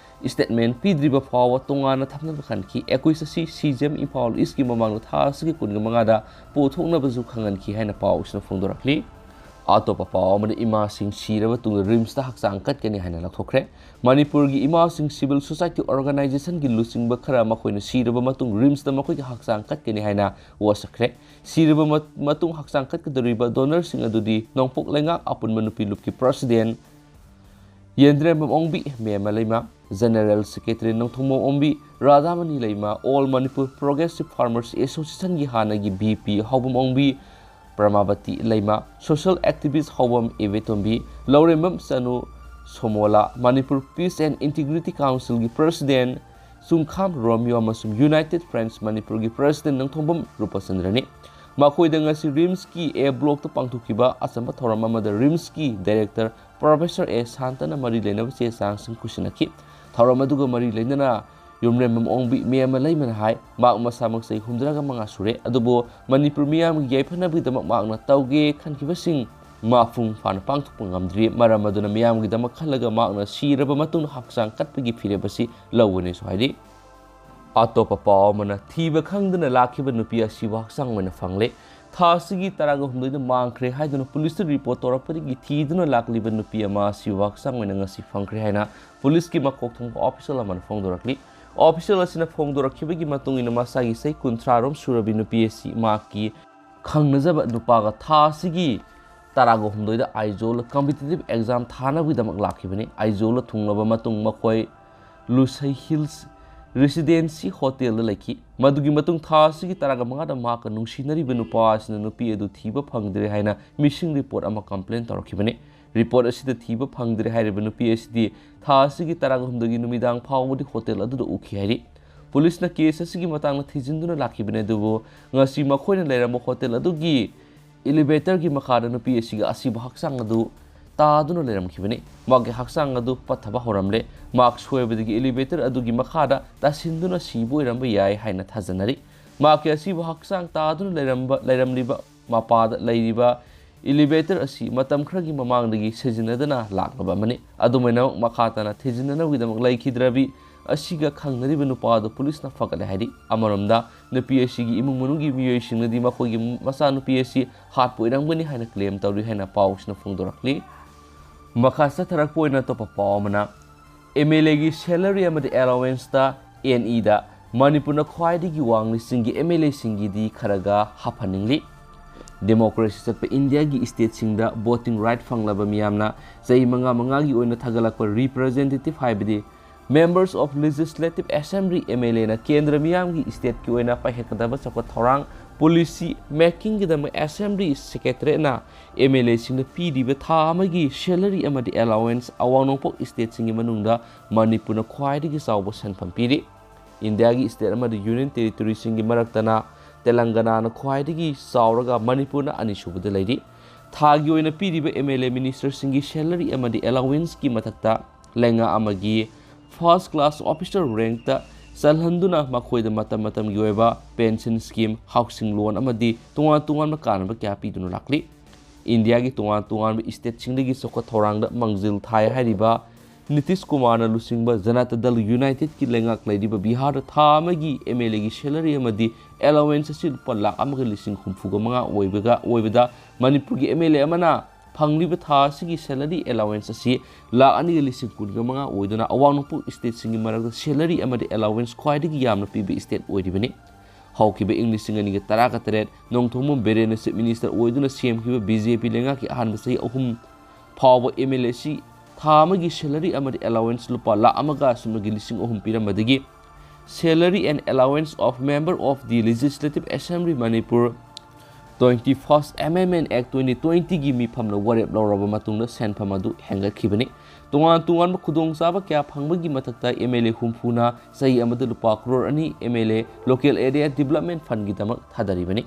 statement ꯄꯤꯗ꯭ꯔꯤꯕ ꯐꯥꯎꯕ ꯇꯣꯉꯥꯟꯅ ꯊꯝꯅꯕ ꯈꯟꯈꯤ꯫ Accused ꯑꯁꯤ C J M Imphal East ꯀꯤ ꯃꯃꯥꯡꯗ ꯊꯥ ꯑꯁꯤꯒꯤ ꯀꯨꯟꯒ ꯃꯉꯥꯗ ꯄꯨꯊꯣꯛꯅꯕꯁꯨ ꯈꯪꯍꯟꯈꯤ ꯍꯥꯏꯅ ꯄꯥꯎ ꯑꯁꯤꯅ ꯐꯣꯡꯗꯣꯔꯛꯂꯤ꯫ ꯑꯇꯣꯞꯄ ꯄꯥꯎ ꯑꯃꯅ, ꯏꯃꯥꯁꯤꯡ ꯁꯤꯔꯕ ꯇꯨꯡꯗ ꯔꯤꯝꯁꯇ ꯍꯛꯆꯥꯡ ꯀꯠꯀꯅꯤ ꯍꯥꯏꯅ ꯂꯥꯎꯊꯣꯛꯈ꯭ꯔꯦ꯫ ꯃꯅꯤꯄꯨꯔꯒꯤ ꯏꯃꯥꯁꯤꯡ civil society organizationꯒꯤ ꯂꯨꯆꯤꯡꯕ ꯈꯔ ꯃꯈꯣꯏꯅ ꯁꯤꯔꯕ ꯃꯇꯨꯡ ꯔꯤꯝꯁꯇ ꯃꯈꯣꯏꯒꯤ ꯍꯛꯆꯥꯡ ꯀꯠꯀꯅꯤ ꯍꯥꯏꯅ ꯋꯥꯁꯛꯈ꯭ꯔꯦ꯫ ꯁꯤꯔꯕ ꯃ-, ꯃꯇꯨꯡ ꯍꯛꯆꯥꯡ ꯀꯠꯀꯗꯧꯔꯤꯕ donorꯁꯤꯡ ꯑꯗꯨꯗꯤ ꯅꯣꯡꯄꯣꯛ ꯂꯩꯉꯥꯛ ꯑꯄꯨꯟꯕ ꯅꯨꯄꯤ ꯂꯨꯞꯀꯤ president ꯌꯦꯟꯗ꯭ꯔꯦꯝꯕꯝ ꯑꯣꯡꯕꯤ, ꯃꯦꯝꯃ ꯂꯩꯃ, general secretary ꯅꯣꯡꯊꯣꯡꯕꯝ ꯑꯣꯡꯕꯤ, ꯔꯥꯙꯥꯃꯅꯤ ꯂꯩꯃ, All Manipur Progressive Farmers Associationꯒꯤ ꯍꯥꯟꯅꯒꯤ VP ꯍꯥꯎꯕꯝ Ongbi, ꯄ꯭ꯔꯃꯥꯕꯇꯤ Leima, social activist ꯍꯥꯎꯕꯝ ꯏꯕꯦꯇꯣꯝꯕꯤ, Laurembam Chanu ꯁꯣꯃꯣꯂꯥ, Manipur Peace and Integrity Councilꯒꯤ president ꯆꯨꯡꯈꯥꯝ ꯔꯣꯃꯤꯌꯣ ꯑꯃꯁꯨꯡ United Friends ꯃꯅꯤꯄꯨꯔꯒꯤ president ꯅꯣꯡꯊꯣꯡꯕꯝ ꯔꯨꯄꯆꯟꯗ꯭ꯔꯅꯤ꯫ ꯃꯈꯣꯏꯗ ꯉꯁꯤ ꯔꯤꯝꯁꯀꯤ A blockꯇ ꯄꯥꯡꯊꯣꯛꯈꯤꯕ ꯑꯆꯝꯕ ꯊꯧꯔꯝ ꯑꯃꯗ ꯔꯤꯝꯁꯀꯤ director Professor ꯑꯦ ꯁꯥꯟꯇꯅ ꯃꯔꯤ ꯂꯩꯅꯕ ꯆꯦ ꯆꯥꯡꯁꯤꯡ ꯈꯨꯠꯁꯤꯟꯅꯈꯤ꯫ ꯊꯧꯔꯝ ꯑꯗꯨꯒ ꯃꯔꯤ ꯂꯩꯅꯅ ꯌꯨꯝꯔꯦꯝꯕꯝ ꯑꯣꯡꯕꯤ ꯃꯦꯝꯃ ꯂꯩꯃꯅ ꯍꯥꯏ, ꯃꯍꯥꯛ ꯃꯁꯥꯃꯛ ꯆꯍꯤ ꯍꯨꯝꯗ꯭ꯔꯥꯒ ꯃꯉꯥ ꯁꯨꯔꯦ, ꯑꯗꯨꯕꯨ ꯃꯅꯤꯄꯨꯔ ꯃꯤꯌꯥꯝꯒꯤ ꯌꯥꯏꯐꯅꯕꯒꯤꯗꯃꯛ ꯃꯍꯥꯛꯅ ꯇꯧꯒꯦ ꯈꯟꯈꯤꯕꯁꯤꯡ ꯃꯄꯨꯡ ꯐꯥꯅ ꯄꯥꯡꯊꯣꯛꯄ ꯉꯝꯗ꯭ꯔꯤ꯫ ꯃꯔꯝ ꯑꯗꯨꯅ ꯃꯤꯌꯥꯝꯒꯤꯗꯃꯛ ꯈꯜꯂꯒ ꯃꯍꯥꯛꯅ ꯁꯤꯔꯕ ꯃꯇꯨꯡꯗ ꯍꯛꯆꯥꯡ ꯀꯠꯄꯒꯤ ꯐꯤꯔꯦꯞ ꯑꯁꯤ ꯂꯧꯒꯅꯤꯁꯨ ꯍꯥꯏꯔꯤ꯫ ꯑꯇꯣꯞꯄ ꯄꯥꯎ ꯑꯃꯅ, ꯊꯤꯕ ꯈꯪꯗꯅ ꯂꯥꯛꯈꯤꯕ ꯅꯨꯄꯤ ꯑꯁꯤꯕꯨ ꯍꯛꯆꯥꯡ ꯑꯣꯏꯅ ꯐꯪꯂꯦ꯫ ꯊꯥ ꯑꯁꯤꯒꯤ ꯇꯔꯥꯒ ꯍꯨꯝꯗꯣꯏꯗ ꯃꯥꯡꯈ꯭ꯔꯦ ꯍꯥꯏꯗꯨꯅ ꯄꯨꯂꯤꯁꯇ ꯔꯤꯄꯣꯔꯠ ꯇꯧꯔꯛꯄꯗꯒꯤ ꯊꯤꯗꯨꯅ ꯂꯥꯛꯂꯤꯕ ꯅꯨꯄꯤ ꯑꯃ ꯑꯁꯤꯕꯨ ꯍꯛꯆꯥꯡ ꯑꯣꯏꯅ ꯉꯁꯤ ꯐꯪꯈ꯭ꯔꯦ ꯍꯥꯏꯅ ꯄꯨꯂꯤꯁꯀꯤ ꯃꯀꯣꯛ ꯊꯣꯡꯕ official ꯑꯃꯅ ꯐꯣꯡꯗꯣꯔꯛꯂꯤ꯫ Official ꯑꯁꯤꯅ ꯐꯣꯡꯗꯣꯔꯛꯈꯤꯕꯒꯤ ꯃꯇꯨꯡ ꯏꯟꯅ, ꯃꯁꯥꯒꯤ ꯆꯍꯤ ꯀꯨꯟꯊ꯭ꯔꯥ ꯔꯣꯝ ꯁꯨꯔꯕꯤ ꯅꯨꯄꯤ ꯑꯁꯤ ꯃꯍꯥꯛꯀꯤ ꯈꯪꯅꯖꯕ ꯅꯨꯄꯥꯒ ꯊꯥ ꯑꯁꯤꯒꯤ ꯇꯔꯥꯒ ꯍꯨꯝꯗꯣꯏꯗ ꯑꯥꯏꯖꯣꯜꯗ competitive exam ꯊꯥꯅꯕꯒꯤꯗꯃꯛ ꯂꯥꯛꯈꯤꯕꯅꯤ꯫ ꯑꯥꯏꯖꯣꯜꯗ ꯊꯨꯡꯂꯕ ꯃꯇꯨꯡ ꯃꯈꯣꯏ ꯂꯨꯁꯩ Hills Residency Hotelꯗ ꯂꯩꯈꯤ꯫ ꯃꯗꯨꯒꯤ ꯃꯇꯨꯡ ꯊꯥ ꯑꯁꯤꯒꯤ ꯇꯔꯥꯒ ꯃꯉꯥꯗ ꯃꯍꯥꯛꯀ ꯅꯨꯡꯁꯤꯅꯔꯤꯕ ꯅꯨꯄꯥ ꯑꯁꯤꯅ ꯅꯨꯄꯤ ꯑꯗꯨ ꯊꯤꯕ ꯐꯪꯗ꯭ꯔꯦ ꯍꯥꯏꯅ missing report ꯑꯃ complain ꯇꯧꯔꯛꯈꯤꯕꯅꯤ꯫ Report ꯑꯁꯤꯗ ꯊꯤꯕ ꯐꯪꯗ꯭ꯔꯦ ꯍꯥꯏꯔꯤꯕ ꯅꯨꯄꯤ ꯑꯁꯤꯗꯤ ꯊꯥ ꯑꯁꯤꯒꯤ ꯇꯔꯥꯒ ꯍꯨꯝꯗꯣꯏꯒꯤ ꯅꯨꯃꯤꯗꯥꯡ ꯐꯥꯎꯕꯗꯤ ꯍꯣꯇꯦꯜ ꯑꯗꯨꯗ ꯎꯈꯤ ꯍꯥꯏꯔꯤ꯫ ꯄꯨꯂꯤꯁꯅ case ꯑꯁꯤꯒꯤ ꯃꯇꯥꯡꯗ ꯊꯤꯖꯤꯟꯗꯨꯅ ꯂꯥꯛꯈꯤꯕꯅꯤ, ꯑꯗꯨꯕꯨ ꯉꯁꯤ ꯃꯈꯣꯏꯅ ꯂꯩꯔꯝꯕ ꯍꯣꯇꯦꯜ ꯑꯗꯨꯒꯤ elevatorꯒꯤ ꯃꯈꯥꯗ ꯅꯨꯄꯤ ꯑꯁꯤꯒꯤ ꯑꯁꯤꯕ ꯍꯛꯆꯥꯡ ꯑꯗꯨ ꯇꯥꯗꯨꯅ ꯂꯩꯔꯝꯈꯤꯕꯅꯤ꯫ ꯃꯍꯥꯛꯀꯤ ꯍꯛꯆꯥꯡ ꯑꯗꯨ ꯄꯠꯊꯕ ꯍꯧꯔꯝꯂꯦ꯫ ꯃꯍꯥꯛ ꯁꯣꯏꯕꯗꯒꯤ elevator ꯑꯗꯨꯒꯤ ꯃꯈꯥꯗ ꯇꯥꯁꯤꯟꯗꯨꯅ ꯁꯤꯕ ꯑꯣꯏꯔꯝꯕ ꯌꯥꯏ ꯍꯥꯏꯅ ꯊꯥꯖꯅꯔꯤ꯫ ꯃꯍꯥꯛꯀꯤ ꯑꯁꯤꯕ ꯍꯛꯆꯥꯡ ꯇꯥꯗꯨꯅ ꯂꯩꯔꯝꯕ, ꯂꯩꯔꯝꯂꯤꯕ ꯃꯄꯥꯗ ꯂꯩꯔꯤꯕ elevator ꯑꯁꯤ ꯃꯇꯝ ꯈꯔꯒꯤ ꯃꯃꯥꯡꯗꯒꯤ ꯁꯤꯖꯤꯟꯅꯗꯅ ꯂꯥꯛꯂꯕ ꯑꯃꯅꯤ꯫ ꯑꯗꯨꯃꯥꯏꯅꯃꯛ ꯃꯈꯥ ꯇꯥꯅ ꯊꯤꯖꯤꯟꯅꯅꯕꯒꯤꯗꯃꯛ ꯂꯩꯈꯤꯗ꯭ꯔꯕꯤ ꯑꯁꯤꯒ ꯈꯪꯅꯔꯤꯕ ꯅꯨꯄꯥ ꯑꯗꯨ ꯄꯨꯂꯤꯁꯅ ꯐꯒꯠꯂꯦ ꯍꯥꯏꯔꯤ꯫ ꯑꯃꯔꯣꯝꯗ, ꯅꯨꯄꯤ ꯑꯁꯤꯒꯤ ꯏꯃꯨꯡ ꯃꯅꯨꯡꯒꯤ ꯃꯤꯑꯣꯏꯁꯤꯡꯅꯗꯤ ꯃꯈꯣꯏꯒꯤ ꯃꯆꯥꯅꯨꯄꯤ ꯑꯁꯤ ꯍꯥꯠꯄ ꯑꯣꯏꯔꯝꯒꯅꯤ ꯍꯥꯏꯅ ꯀ꯭ꯂꯦꯝ ꯇꯧꯔꯤ ꯍꯥꯏꯅ ꯄꯥꯎꯁꯤꯅ ꯐꯣꯡꯗꯣꯔꯛꯂꯤ꯫ ꯃꯈꯥ ꯆꯠꯊꯔꯛꯄ ꯑꯣꯏꯅ ꯑꯇꯣꯞꯄ ꯄꯥꯎ ꯑꯃꯅ, ꯑꯦꯝ ꯑꯦꯜ ꯑꯦꯒꯤ ꯁꯦꯂꯔꯤ ꯑꯃꯗꯤ ꯑꯦꯂꯥꯋꯦꯟꯁꯇ ꯑꯦꯟ ꯏꯗ ꯃꯅꯤꯄꯨꯔꯅ ꯈ꯭ꯋꯥꯏꯗꯒꯤ ꯋꯥꯡꯂꯤ꯫ ꯆꯤꯡꯒꯤ ꯑꯦꯝ ꯑꯦꯜ ꯑꯦꯁꯤꯡꯒꯤꯗꯤ ꯈꯔꯒ ꯍꯥꯞꯍꯟꯅꯤꯡꯂꯤ꯫ ꯗꯦꯃꯣꯀ꯭ꯔꯦꯁꯤ ꯆꯠꯄ ꯏꯟꯗꯤꯌꯥꯒꯤ ꯁ꯭ꯇꯦꯠꯁꯤꯡꯗ ꯚꯣꯇꯤꯡ ꯔꯥꯏꯠ ꯐꯪꯂꯕ ꯃꯤꯌꯥꯝꯅ ꯆꯍꯤ ꯃꯉꯥ ꯃꯉꯥꯒꯤ ꯑꯣꯏꯅ ꯊꯥꯒꯠꯂꯛꯄ ꯔꯤꯄ꯭ꯔꯖꯦꯟꯇꯦꯇꯤꯚ, ꯍꯥꯏꯕꯗꯤ Members of Legislative Assembly, M L ꯑꯦꯅ ꯀꯦꯟꯗ꯭ꯔ ꯃꯤꯌꯥꯝꯒꯤ ꯁ꯭ꯇꯦꯠꯀꯤ ꯑꯣꯏꯅ ꯄꯥꯏꯈꯠꯀꯗꯕ ꯆꯥꯎꯈꯠ ꯊꯧꯔꯥꯡ, ꯄꯣꯂꯤꯁꯤ ꯃꯦꯀꯤꯡꯒꯤꯗꯃꯛ ꯑꯦꯁꯦꯝꯕ꯭ꯂꯤ ꯁꯦꯀ꯭ꯔꯦꯇꯔꯦꯠꯅ ꯑꯦꯝ ꯑꯦꯜ ꯑꯦꯁꯤꯡꯗ ꯄꯤꯔꯤꯕ ꯊꯥ ꯑꯃꯒꯤ ꯁꯦꯂꯔꯤ ꯑꯃꯗꯤ ꯑꯦꯂꯥꯋꯦꯟꯁ ꯑꯋꯥꯡ ꯅꯣꯡꯄꯣꯛ ꯁ꯭ꯇꯦꯠꯁꯤꯡꯒꯤ ꯃꯅꯨꯡꯗ ꯃꯅꯤꯄꯨꯔꯅ ꯈ꯭ꯋꯥꯏꯗꯒꯤ ꯆꯥꯎꯕ ꯁꯦꯟꯐꯝ ꯄꯤꯔꯤ꯫ ꯏꯟꯗꯤꯌꯥꯒꯤ ꯁ꯭ꯇꯦꯠ ꯑꯃꯗꯤ ꯌꯨꯅꯤꯌꯟ ꯇꯦꯔꯤꯇꯣꯔꯤꯁꯤꯡꯒꯤ ꯃꯔꯛꯇꯅ ꯇꯦꯂꯪꯒꯅꯥꯅ ꯈ꯭ꯋꯥꯏꯗꯒꯤ ꯆꯥꯎꯔꯒ ꯃꯅꯤꯄꯨꯔꯅ ꯑꯅꯤꯁꯨꯕꯗ ꯂꯩꯔꯤ꯫ ꯊꯥꯒꯤ ꯑꯣꯏꯅ ꯄꯤꯔꯤꯕ ꯑꯦꯝ ꯑꯦꯜ ꯑꯦ ꯃꯤꯅꯤꯁꯇꯔꯁꯤꯡꯒꯤ ꯁꯦꯂꯔꯤ ꯑꯃꯗꯤ ꯑꯦꯂꯥꯋꯦꯟꯁꯀꯤ ꯃꯊꯛꯇ ꯂꯩꯉꯥꯛ ꯑꯃꯒꯤ ꯐꯥꯔꯁ ꯀ꯭ꯂꯥꯁ ꯑꯣꯐꯤꯁꯔ ꯔꯦꯡꯛꯇ ꯆꯜꯍꯟꯗꯨꯅ ꯃꯈꯣꯏꯗ ꯃꯇꯝ ꯃꯇꯝꯒꯤ ꯑꯣꯏꯕ ꯄꯦꯟꯁꯟ ꯁ꯭ꯀꯤꯝ, ꯍꯥꯎꯁꯤꯡ ꯂꯣꯟ ꯑꯃꯗꯤ ꯇꯣꯉꯥꯟ ꯇꯣꯉꯥꯟꯕ ꯀꯥꯟꯅꯕ ꯀꯌꯥ ꯄꯤꯗꯨꯅ ꯂꯥꯛꯂꯤ꯫ ꯏꯟꯗꯤꯌꯥꯒꯤ ꯇꯣꯉꯥꯟ ꯇꯣꯉꯥꯟꯕ ꯁ꯭ꯇꯦꯠꯁꯤꯡꯗꯒꯤ ꯆꯥꯎꯈꯠ ꯊꯧꯔꯥꯡꯗ ꯃꯥꯡꯖꯤꯜ ꯊꯥꯏ ꯍꯥꯏꯔꯤꯕ ꯅꯤꯇꯤꯁ ꯀꯨꯃꯥꯔꯅ ꯂꯨꯆꯤꯡꯕ ꯖꯅꯇꯥ ꯗꯜ ꯌꯨꯅꯥꯏꯇꯦꯗꯀꯤ ꯂꯩꯉꯥꯛ ꯂꯩꯔꯤꯕ ꯕꯤꯍꯥꯔꯗ ꯊꯥ ꯑꯃꯒꯤ ꯑꯦꯝ ꯑꯦꯜ ꯑꯦꯒꯤ ꯁꯦꯂꯔꯤ ꯑꯃꯗꯤ ꯑꯦꯂꯥꯋꯦꯟꯁ ꯑꯁꯤ ꯂꯨꯄꯥ ꯂꯥꯈ ꯑꯃꯒ ꯂꯤꯁꯤꯡ ꯍꯨꯝꯐꯨꯒ ꯃꯉꯥ ꯑꯣꯏꯕꯒ, ꯑꯣꯏꯕꯗ ꯃꯅꯤꯄꯨꯔꯒꯤ ꯑꯦꯝ ꯑꯦꯜ ꯑꯦ ꯑꯃꯅ ꯐꯪꯂꯤꯕ ꯊꯥ ꯑꯁꯤꯒꯤ ꯁꯦꯂꯔꯤ ꯑꯦꯂꯥꯋꯦꯟꯁ ꯑꯁꯤ ꯂꯥꯈ ꯑꯅꯤꯒ ꯂꯤꯁꯤꯡ ꯀꯨꯟꯒ ꯃꯉꯥ ꯑꯣꯏꯗꯨꯅ ꯑꯋꯥꯡ ꯅꯣꯡꯄꯣꯛ ꯁ꯭ꯇꯦꯠꯁꯤꯡꯒꯤ ꯃꯔꯛꯇ ꯁꯦꯂꯔꯤ ꯑꯃꯗꯤ ꯑꯦꯂꯥꯋꯦꯟꯁ ꯈ꯭ꯋꯥꯏꯗꯒꯤ ꯌꯥꯝꯅ ꯄꯤꯕ ꯁ꯭ꯇꯦꯠ ꯑꯣꯏꯔꯤꯕꯅꯤ꯫ ꯍꯧꯈꯤꯕ ꯏꯪ ꯂꯤꯁꯤꯡ ꯑꯅꯤꯒ ꯇꯔꯥꯒ ꯇꯔꯦꯠ ꯅꯣꯡꯊꯣꯝꯕꯝ ꯕꯤꯔꯦꯟꯅ ꯆꯤꯐ ꯃꯤꯅꯤꯁꯇꯔ ꯑꯣꯏꯗꯨꯅ ꯁꯦꯝꯈꯤꯕ ꯕꯤ ꯖꯦ ꯄꯤ ꯂꯩꯉꯥꯛꯀꯤ ꯑꯍꯥꯟꯕ ꯆꯍꯤ ꯑꯍꯨꯝ ꯐꯥꯎꯕ ꯑꯦꯝ ꯑꯦꯜ ꯑꯦꯁꯤ ꯊꯥ ꯑꯃꯒꯤ ꯁꯦꯂꯔꯤ ꯑꯃꯗꯤ ꯑꯦꯂꯥꯋꯦꯟꯁ ꯂꯨꯄꯥ ꯂꯥꯈ ꯑꯃꯒ ꯑꯁꯨꯝꯅꯒꯤ ꯂꯤꯁꯤꯡ ꯑꯍꯨꯝ ꯄꯤꯔꯝꯕꯗꯒꯤ Salary and Allowance of Member of the Legislative Assembly Manipur, Twenty First Amendment Act twenty twenty ꯒꯤ ꯃꯤꯐꯝꯅ ꯋꯥꯔꯦꯞ ꯂꯧꯔꯕ ꯃꯇꯨꯡꯗ ꯁꯦꯟꯐꯝ ꯑꯗꯨ ꯍꯦꯟꯒꯠꯈꯤꯕꯅꯤ꯫ ꯇꯣꯉꯥꯟ ꯇꯣꯉꯥꯟꯕ ꯈꯨꯗꯣꯡꯆꯥꯕ ꯀꯌꯥ ꯐꯪꯕꯒꯤ ꯃꯊꯛꯇ ꯑꯦꯝ ꯑꯦꯜ ꯑꯦ ꯍꯨꯝꯐꯨꯅ ꯆꯍꯤ ꯑꯃꯗ ꯂꯨꯄꯥ ꯀ꯭ꯔꯣꯔ ꯑꯅꯤ M L A Local Area Development Fundꯒꯤꯗꯃꯛ ꯊꯥꯗꯔꯤꯕꯅꯤ꯫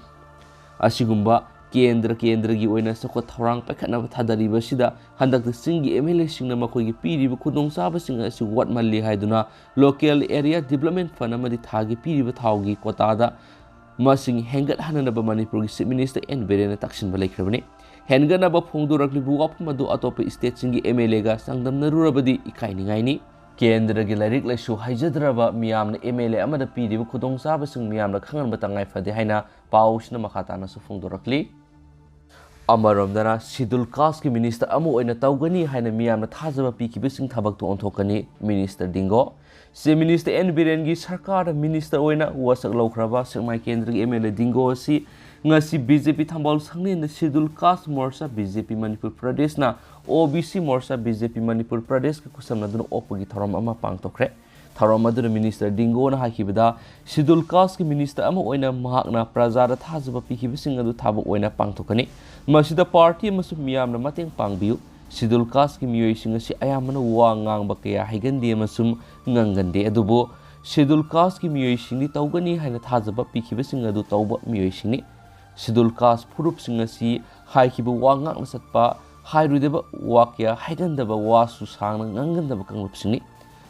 ꯑꯁꯤꯒꯨꯝꯕ ꯀꯦꯟꯗ꯭ꯔ ꯀꯦꯟꯗ꯭ꯔꯒꯤ ꯑꯣꯏꯅ ꯆꯥꯎꯈꯠ ꯊꯧꯔꯥꯡ ꯄꯥꯏꯈꯠꯅꯕ ꯊꯥꯗꯔꯤꯕ ꯑꯁꯤꯗ ꯍꯟꯗꯛꯇ ꯆꯤꯡꯒꯤ ꯑꯦꯝ ꯑꯦꯜ ꯑꯦꯁꯤꯡꯅ ꯃꯈꯣꯏꯒꯤ ꯄꯤꯔꯤꯕ ꯈꯨꯗꯣꯡꯆꯥꯕꯁꯤꯡ ꯑꯁꯤ ꯋꯥꯠꯃꯜꯂꯤ ꯍꯥꯏꯗꯨꯅ Local Area Development Fund ꯑꯃꯗꯤ ꯊꯥꯒꯤ ꯄꯤꯔꯤꯕ ꯊꯥꯎꯒꯤ ꯀꯣꯇꯥꯗ ꯃꯁꯤꯡ ꯍꯦꯟꯒꯠꯍꯟꯅꯅꯕ ꯃꯅꯤꯄꯨꯔꯒꯤ ꯆꯤꯐ ꯃꯤꯅꯤꯁꯇꯔ ꯑꯦꯟ ꯕꯤꯔꯦꯟꯅ ꯇꯛꯁꯤꯟꯕ ꯂꯩꯈ꯭ꯔꯕꯅꯤ꯫ ꯍꯦꯟꯒꯠꯅꯕ ꯐꯣꯡꯗꯣꯔꯛꯂꯤꯕ ꯋꯥꯐꯝ ꯑꯗꯨ ꯑꯇꯣꯞꯄ ꯁ꯭ꯇꯦꯠꯁꯤꯡꯒꯤ ꯑꯦꯝ ꯑꯦꯜ ꯑꯦꯒ ꯆꯥꯡꯗꯝꯅꯔꯨꯔꯕꯗꯤ ꯏꯀꯥꯏꯅꯤꯡꯉꯥꯏꯅꯤ꯫ ꯀꯦꯟꯗ꯭ꯔꯒꯤ ꯂꯥꯏꯔꯤꯛ ꯂꯥꯏꯁꯨ ꯍꯩꯖꯗ꯭ꯔꯕ ꯃꯤꯌꯥꯝꯅ ꯑꯦꯝ ꯑꯦꯜ ꯑꯦ ꯑꯃꯗ ꯄꯤꯔꯤꯕ ꯈꯨꯗꯣꯡꯆꯥꯕꯁꯤꯡ ꯃꯤꯌꯥꯝꯅ ꯈꯪꯍꯟꯕ ꯇꯉꯥꯏ ꯐꯗꯦ ꯍꯥꯏꯅ ꯄꯥꯎꯁꯤꯅ ꯃꯈꯥ ꯇꯥꯅꯁꯨ ꯐꯣꯡꯗꯣꯔꯛꯂꯤ꯫ ꯑꯃꯔꯣꯝꯗꯅ, ꯁꯤꯗꯨꯜ ꯀꯥꯁꯀꯤ ꯃꯤꯅꯤꯁꯇꯔ ꯑꯃ ꯑꯣꯏꯅ ꯇꯧꯒꯅꯤ ꯍꯥꯏꯅ ꯃꯤꯌꯥꯝꯅ ꯊꯥꯖꯕ ꯄꯤꯈꯤꯕꯁꯤꯡ ꯊꯕꯛꯇ ꯑꯣꯟꯊꯣꯛꯀꯅꯤ ꯃꯤꯅꯤꯁꯇꯔ ꯗꯤꯡꯒꯣ꯫ ꯆꯤꯐ ꯃꯤꯅꯤꯁꯇꯔ ꯑꯦꯟ ꯕꯤꯔꯦꯟꯒꯤ ꯁꯔꯀꯥꯔꯗ ꯃꯤꯅꯤꯁꯇꯔ ꯑꯣꯏꯅ ꯋꯥꯁꯛ ꯂꯧꯈ꯭ꯔꯕ ꯁꯦꯛꯃꯥꯏ ꯀꯦꯟꯗ꯭ꯔꯒꯤ ꯑꯦꯝ ꯑꯦꯜ ꯑꯦ ꯗꯤꯡꯒꯣ ꯑꯁꯤ ꯉꯁꯤ ꯕꯤ ꯖꯦ ꯄꯤ ꯊꯧꯕꯥꯜ ꯁꯪꯂꯦꯟꯗ ꯁꯤꯗꯨꯜ ꯀꯥꯁ ꯃꯣꯔꯆꯥ, ꯕꯤ ꯖꯦ ꯄꯤ ꯃꯅꯤꯄꯨꯔ ꯄ꯭ꯔꯗꯦꯁꯅ ꯑꯣ ꯕꯤ ꯁꯤ ꯃꯣꯔꯆꯥ, ꯕꯤ ꯖꯦ ꯄꯤ ꯃꯅꯤꯄꯨꯔ ꯄ꯭ꯔꯗꯦꯁꯀ ꯈꯨꯠꯁꯝꯅꯗꯨꯅ ꯑꯣꯛꯄꯒꯤ ꯊꯧꯔꯝ ꯑꯃ ꯄꯥꯡꯊꯣꯛꯈ꯭ꯔꯦ꯫ ꯊꯧꯔꯝ ꯑꯗꯨꯗ ꯃꯤꯅꯤꯁꯇꯔ ꯗꯤꯡꯒꯣꯅ ꯍꯥꯏꯈꯤꯕꯗ, ꯁꯤꯗꯨꯜ ꯀꯥꯁꯀꯤ ꯃꯤꯅꯤꯁꯇꯔ ꯑꯃ ꯑꯣꯏꯅ ꯃꯍꯥꯛꯅ ꯄ꯭ꯔꯖꯥꯗ ꯊꯥꯖꯕ ꯄꯤꯈꯤꯕꯁꯤꯡ ꯑꯗꯨ ꯊꯕꯛ ꯑꯣꯏꯅ ꯄꯥꯡꯊꯣꯛꯀꯅꯤ꯫ ꯃꯁꯤꯗ ꯄꯥꯔꯇꯤ ꯑꯃꯁꯨꯡ ꯃꯤꯌꯥꯝꯅ ꯃꯇꯦꯡ ꯄꯥꯡꯕꯤꯌꯨ꯫ ꯁꯤꯗꯨꯜ ꯀꯥꯁꯀꯤ ꯃꯤꯑꯣꯏꯁꯤꯡ ꯑꯁꯤ ꯑꯌꯥꯝꯕꯅ ꯋꯥ ꯉꯥꯡꯕ ꯀꯌꯥ ꯍꯩꯒꯟꯗꯦ ꯑꯃꯁꯨꯡ ꯉꯥꯡꯒꯟꯗꯦ, ꯑꯗꯨꯕꯨ ꯁꯤꯗꯨꯜ ꯀꯥꯁꯀꯤ ꯃꯤꯑꯣꯏꯁꯤꯡꯗꯤ ꯇꯧꯒꯅꯤ ꯍꯥꯏꯅ ꯊꯥꯖꯕ ꯄꯤꯈꯤꯕꯁꯤꯡ ꯑꯗꯨ ꯇꯧꯕ ꯃꯤꯑꯣꯏꯁꯤꯡꯅꯤ꯫ ꯁꯤꯗꯨꯜ ꯀꯥꯁ ꯐꯨꯔꯨꯞꯁꯤꯡ ꯑꯁꯤ ꯍꯥꯏꯈꯤꯕ ꯋꯥ ꯉꯥꯛꯅ ꯆꯠꯄ, ꯍꯥꯏꯔꯣꯏꯗꯕ ꯋꯥ ꯀꯌꯥ ꯍꯥꯏꯒꯟꯗꯕ, ꯋꯥꯁꯨ ꯁꯥꯡꯅ ꯉꯥꯡꯒꯟꯗꯕ ꯀꯥꯡꯂꯨꯞꯁꯤꯡꯅꯤ꯫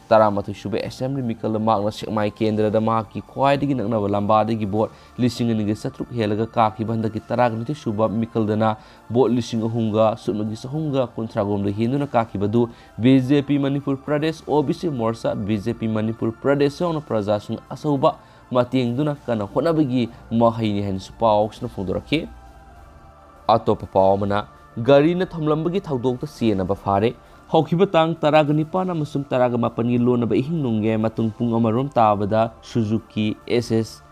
ꯇꯔꯥꯃꯥꯊꯣꯏ ꯁꯨꯕ ꯑꯦꯁꯦꯝꯕ꯭ꯂꯤ ꯃꯤꯈꯜꯗ ꯃꯍꯥꯛꯅ ꯁꯦꯛꯃꯥꯏ ꯀꯦꯟꯗ꯭ꯔꯗ ꯃꯍꯥꯛꯀꯤ ꯈ꯭ꯋꯥꯏꯗꯒꯤ ꯅꯛꯅꯕ ꯂꯝꯕꯥꯗꯒꯤ ꯚꯣꯠ ꯂꯤꯁꯤꯡ ꯑꯅꯤꯒ ꯆꯥꯇ꯭ꯔꯨꯛ ꯍꯦꯜꯂꯒ ꯀꯥꯈꯤꯕ ꯍꯟꯗꯛꯀꯤ ꯇꯔꯥꯒ ꯅꯤꯊꯣꯏ ꯁꯨꯕ ꯃꯤꯈꯜꯗꯅ ꯚꯣꯠ ꯂꯤꯁꯤꯡ ꯑꯍꯨꯝꯒ ꯁꯨꯞꯅꯒꯤ ꯆꯍꯨꯝꯒ ꯀꯨꯟꯊ꯭ꯔꯥꯒꯣꯝꯗ ꯍꯦꯟꯗꯨꯅ ꯀꯥꯈꯤꯕꯗꯨ ꯕꯤ ꯖꯦ ꯄꯤ ꯃꯅꯤꯄꯨꯔ ꯄ꯭ꯔꯗꯦꯁ, ꯑꯣ ꯕꯤ ꯁꯤ ꯃꯣꯔꯆꯥ, ꯕꯤ ꯖꯦ ꯄꯤ ꯃꯅꯤꯄꯨꯔ ꯄ꯭ꯔꯗꯦꯁ ꯌꯥꯎꯅ ꯄ꯭ꯔꯖꯥꯁꯤꯡ ꯑꯆꯧꯕ ꯃꯇꯦꯡꯗꯨꯅ ꯀꯟꯅ ꯍꯣꯠꯅꯕꯒꯤ ꯃꯍꯩꯅꯤ ꯍꯥꯏꯅꯁꯨ ꯄꯥꯎꯁꯤꯅ ꯐꯣꯡꯗꯣꯔꯛꯈꯤ꯫ ꯑꯇꯣꯞꯄ ꯄꯥꯎ ꯑꯃꯅ, ꯒꯥꯔꯤꯅ ꯊꯣꯝꯂꯝꯕꯒꯤ ꯊꯧꯗꯣꯛꯇ ꯆꯦꯟꯅꯕ ꯐꯥꯔꯦ꯫ ꯍꯧꯈꯤꯕ ꯇꯥꯡ ꯇꯔꯥꯒ ꯅꯤꯄꯥꯟ ꯑꯃꯁꯨꯡ ꯇꯔꯥꯒ ꯃꯥꯄꯟꯒꯤ ꯂꯣꯟꯅꯕ ꯑꯍꯤꯡ ꯅꯣꯡꯌꯥꯏ ꯃꯇꯨꯡ ꯄꯨꯡ ꯑꯃ ꯔꯣꯝ ꯇꯥꯕꯗ ꯁꯨꯖꯨꯀꯤ S S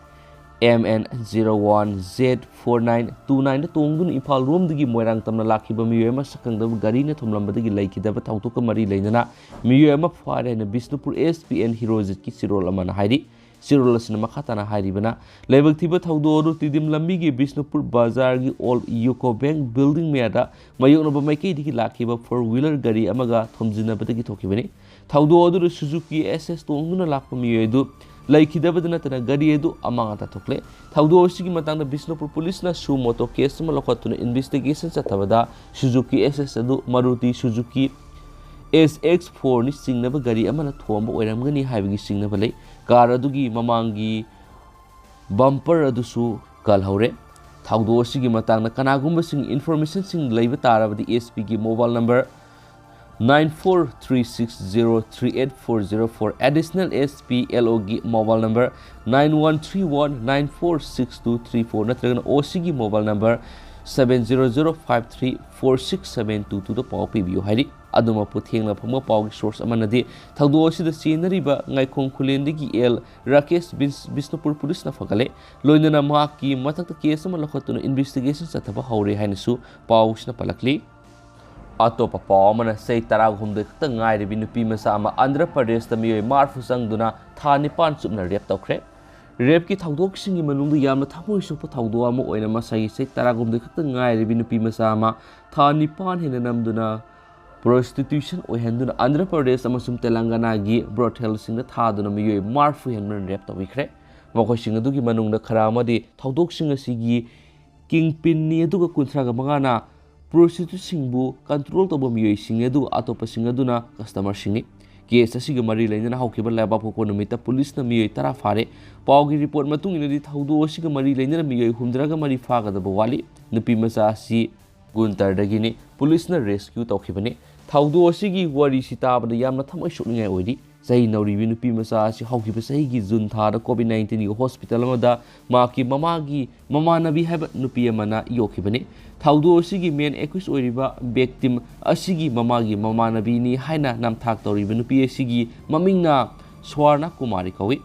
M N zero one Z four nine two ꯅꯥꯏꯟꯗ ꯇꯣꯡꯗꯨꯅ ꯏꯝꯐꯥꯜ ꯔꯣꯝꯗꯒꯤ ꯃꯣꯏꯔꯥꯡ ꯇꯝꯅ ꯂꯥꯛꯈꯤꯕ ꯃꯤꯑꯣꯏ ꯑꯃ ꯁꯛꯈꯪꯗꯕ ꯒꯥꯔꯤꯅ ꯊꯣꯝꯂꯝꯕꯗꯒꯤ ꯂꯩꯈꯤꯗꯕ ꯊꯧꯗꯣꯛꯀ ꯃꯔꯤ ꯂꯩꯅꯅ ꯃꯤꯑꯣꯏ ꯑꯃ ꯐꯥꯔꯦ ꯍꯥꯏꯅ ꯕꯤꯁꯅꯨꯄꯨꯔ ꯑꯦꯁ ꯄꯤ ꯑꯦꯟ ꯍꯤꯔꯣꯖꯤꯠꯀꯤ ꯆꯦꯔꯣꯜ ꯑꯃꯅ ꯍꯥꯏꯔꯤ꯫ ꯆꯦꯔꯣꯜ ꯑꯁꯤꯅ ꯃꯈꯥ ꯇꯥꯅ ꯍꯥꯏꯔꯤꯕꯅ, ꯂꯥꯏꯕꯛ ꯊꯤꯕ ꯊꯧꯗꯣꯛ ꯑꯗꯨ ꯇꯤꯗꯤꯝ ꯂꯝꯕꯤꯒꯤ ꯕꯤꯁꯅꯨꯄꯨꯔ ꯕꯖꯥꯔꯒꯤ ꯑꯣꯜ ꯌꯨꯀꯣ ꯕꯦꯡꯛ ꯕꯤꯜꯗꯤꯡ ꯃꯌꯥꯗ ꯃꯥꯌꯣꯛꯅꯕ ꯃꯥꯏꯀꯩꯗꯒꯤ ꯂꯥꯛꯈꯤꯕ ꯐꯣꯔ ꯋꯤꯂꯔ ꯒꯥꯔꯤ ꯑꯃꯒ ꯊꯣꯝꯖꯤꯟꯅꯕꯗꯒꯤ ꯊꯣꯛꯈꯤꯕꯅꯤ꯫ ꯊꯧꯗꯣꯛ ꯑꯗꯨꯗ ꯁꯨꯖꯨꯀꯤ ꯑꯦꯁ ꯑꯦꯁ ꯇꯣꯡꯗꯨꯅ ꯂꯥꯛꯄ ꯃꯤꯑꯣꯏ ꯑꯗꯨ ꯂꯩꯈꯤꯗꯕꯗ ꯅꯠꯇꯅ ꯒꯥꯔꯤ ꯑꯗꯨ ꯑꯃꯥꯡ ꯑꯇꯥ ꯊꯣꯛꯂꯦ꯫ ꯊꯧꯗꯣꯛ ꯑꯁꯤꯒꯤ ꯃꯇꯥꯡꯗ ꯕꯤꯁꯅꯨꯄꯨꯔ ꯄꯨꯂꯤꯁꯅ ꯁꯨ ꯃꯣꯇꯣ ꯀꯦꯁ ꯑꯃ ꯂꯧꯈꯠꯇꯨꯅ ꯏꯟꯚꯦꯁꯇꯤꯒꯦꯁꯟ ꯆꯠꯊꯕꯗ ꯁꯨꯖꯨꯀꯤ ꯑꯦꯁ ꯑꯦꯁ ꯑꯗꯨ ꯃꯥꯔꯨꯇꯤ ꯁꯨꯖꯨꯀꯤ ꯑꯦꯁ ꯑꯦꯛꯁ ꯐꯣꯔꯅꯤ ꯆꯤꯡꯅꯕ ꯒꯥꯔꯤ ꯑꯃꯅ ꯊꯣꯝꯕ ꯑꯣꯏꯔꯝꯒꯅꯤ ꯍꯥꯏꯕꯒꯤ ꯆꯤꯡꯅꯕ ꯂꯩ꯫ ꯀꯥꯔ ꯑꯗꯨꯒꯤ ꯃꯃꯥꯡꯒꯤ ꯕꯝꯄꯔ ꯑꯗꯨꯁꯨ ꯀꯜꯍꯧꯔꯦ꯫ ꯊꯧꯗꯣꯛ ꯑꯁꯤꯒꯤ ꯃꯇꯥꯡꯗ ꯀꯅꯥꯒꯨꯝꯕꯁꯤꯡ ꯏꯟꯐꯣꯔꯃꯦꯁꯟꯁꯤꯡ ꯂꯩꯕ ꯇꯥꯔꯕꯗꯤ ꯑꯦꯁ ꯄꯤꯒꯤ mobile number nine four three six zero three eight four zero four, Additional S P L O ꯒꯤ mobile number nine one three one nine four six two three four ꯅꯠꯇ꯭ꯔꯒꯅ O C ꯒꯤ mobile number seven zero zero five three four six seven two two ꯗ ꯄꯥꯎ ꯄꯤꯕꯤꯌꯨ ꯍꯥꯏꯔꯤ꯫ ꯑꯗꯨꯃꯛꯄꯨ ꯊꯦꯡꯅ ꯐꯪꯕ ꯄꯥꯎꯒꯤ source ꯑꯃꯅꯗꯤ ꯊꯧꯗꯣꯛ ꯑꯁꯤꯗ ꯆꯦꯟꯅꯔꯤꯕ ꯉꯥꯏꯈꯣꯡ ꯈꯨꯂꯦꯟꯗꯒꯤ ꯑꯦꯜ ꯔꯥꯀꯦꯁ ꯕꯤꯁ-, ꯕꯤꯁꯅꯨꯄꯨꯔ ꯄꯨꯂꯤꯁꯅ ꯐꯒꯠꯂꯦ꯫ ꯂꯣꯏꯅꯅ ꯃꯍꯥꯛꯀꯤ ꯃꯊꯛꯇ case ꯑꯃ ꯂꯧꯈꯠꯇꯨꯅ investigation ꯆꯠꯊꯕ ꯍꯧꯔꯦ ꯍꯥꯏꯅꯁꯨ ꯄꯥꯎꯁꯤꯅ ꯄꯜꯂꯛꯂꯤ꯫ ꯑꯇꯣꯞꯄ ꯄꯥꯎ ꯑꯃꯅ, ꯆꯍꯤ ꯇꯔꯥꯍꯨꯝꯗꯣꯏ ꯈꯛꯇ ꯉꯥꯏꯔꯤꯕꯤ ꯅꯨꯄꯤ ꯃꯆꯥ ꯑꯃ ꯑꯟꯙ꯭ꯔ ꯄ꯭ꯔꯗꯦꯁꯇ ꯃꯤꯑꯣꯏ ꯃꯔꯤꯐꯨ ꯆꯪꯗꯨꯅ ꯊꯥ ꯅꯤꯄꯥꯟ ꯆꯨꯞꯅ rape ꯇꯧꯈ꯭ꯔꯦ꯫ Rapeꯀꯤ ꯊꯧꯗꯣꯛꯁꯤꯡꯒꯤ ꯃꯅꯨꯡꯗ ꯌꯥꯝꯅ ꯊꯃꯣꯏ ꯁꯣꯛꯄ ꯊꯧꯗꯣꯛ ꯑꯃ ꯑꯣꯏꯅ ꯃꯁꯥꯒꯤ ꯆꯍꯤ ꯇꯔꯥꯍꯨꯝꯗꯣꯏ ꯈꯛꯇ ꯉꯥꯏꯔꯤꯕꯤ ꯅꯨꯄꯤ ꯃꯆꯥ ꯑꯃ ꯊꯥ ꯅꯤꯄꯥꯟ ꯍꯦꯟꯅ ꯅꯝꯗꯨꯅ prostitution ꯑꯣꯏꯍꯟꯗꯨꯅ ꯑꯟꯙ꯭ꯔ ꯄ꯭ꯔꯗꯦꯁ ꯑꯃꯁꯨꯡ ꯇꯦꯂꯪꯒꯅꯥꯒꯤ brothelsꯁꯤꯡꯗ ꯊꯥꯗꯨꯅ ꯃꯤꯑꯣꯏ ꯃꯔꯤꯐꯨ ꯍꯦꯟꯕꯅ rape ꯇꯧꯕꯤꯈ꯭ꯔꯦ꯫ ꯃꯈꯣꯏꯁꯤꯡ ꯑꯗꯨꯒꯤ ꯃꯅꯨꯡꯗ ꯈꯔ ꯑꯃꯗꯤ ꯊꯧꯗꯣꯛꯁꯤꯡ ꯑꯁꯤꯒꯤ kingpinꯅꯤ, ꯑꯗꯨꯒ ꯀꯨꯟꯊ꯭ꯔꯥꯒ ꯃꯉꯥꯅ prostituteꯁꯤꯡꯕꯨ control ꯇꯧꯕ ꯃꯤꯑꯣꯏꯁꯤꯡꯅꯤ, ꯑꯗꯨꯒ ꯑꯇꯣꯞꯄꯁꯤꯡ ꯑꯗꯨꯅ customerꯁꯤꯡꯅꯤ꯫ Case ꯑꯁꯤꯒ ꯃꯔꯤ ꯂꯩꯅꯅ ꯍꯧꯈꯤꯕ ꯂꯩꯕꯥꯛꯄꯣꯛꯄ ꯅꯨꯃꯤꯠꯇ ꯄꯨꯂꯤꯁꯅ ꯃꯤꯑꯣꯏ ꯇꯔꯥ ꯐꯥꯔꯦ꯫ ꯄꯥꯎꯒꯤ report ꯃꯇꯨꯡ ꯏꯟꯅꯗꯤ ꯊꯧꯗꯣꯛ ꯑꯁꯤꯒ ꯃꯔꯤ ꯂꯩꯅꯅ ꯃꯤꯑꯣꯏ ꯍꯨꯝꯗ꯭ꯔꯥꯒ ꯃꯔꯤ ꯐꯥꯒꯗꯕ ꯋꯥꯠꯂꯤ꯫ ꯅꯨꯄꯤ ꯃꯆꯥ ꯑꯁꯤ ꯒꯨꯟꯇꯔꯗꯒꯤꯅꯤ꯫ ꯄꯨꯂꯤꯁꯅ rescue ꯇꯧꯈꯤꯕꯅꯤ꯫ ꯊꯧꯗꯣꯛ ꯑꯁꯤꯒꯤ ꯋꯥꯔꯤꯁꯤ ꯇꯥꯕꯗ ꯌꯥꯝꯅ ꯊꯃꯣꯏ ꯁꯣꯛꯅꯤꯡꯉꯥꯏ ꯑꯣꯏꯔꯤ꯫ ꯆꯍꯤ ꯅꯧꯔꯤꯕꯤ ꯅꯨꯄꯤ ꯃꯆꯥ ꯑꯁꯤ ꯍꯧꯈꯤꯕ ꯆꯍꯤꯒꯤ June ꯊꯥꯗ COVID nineteenꯒꯤ hospital ꯑꯃꯗ ꯃꯍꯥꯛꯀꯤ ꯃꯃꯥꯒꯤ ꯃꯃꯥꯟꯅꯕꯤ ꯍꯥꯏꯕ ꯅꯨꯄꯤ ꯑꯃꯅ ꯌꯣꯛꯈꯤꯕꯅꯤ꯫ ꯊꯧꯗꯣꯛ ꯑꯁꯤꯒꯤ main accused ꯑꯣꯏꯔꯤꯕ victim ꯑꯁꯤꯒꯤ ꯃꯃꯥꯒꯤ ꯃꯃꯥꯟꯅꯕꯤꯅꯤ ꯍꯥꯏꯅ ꯅꯝꯊꯥꯛ ꯇꯧꯔꯤꯕ ꯅꯨꯄꯤ ꯑꯁꯤꯒꯤ ꯃꯃꯤꯡꯅ ꯁ꯭ꯋꯔꯅ ꯀꯨꯃꯥꯔꯤ ꯀꯧꯏ꯫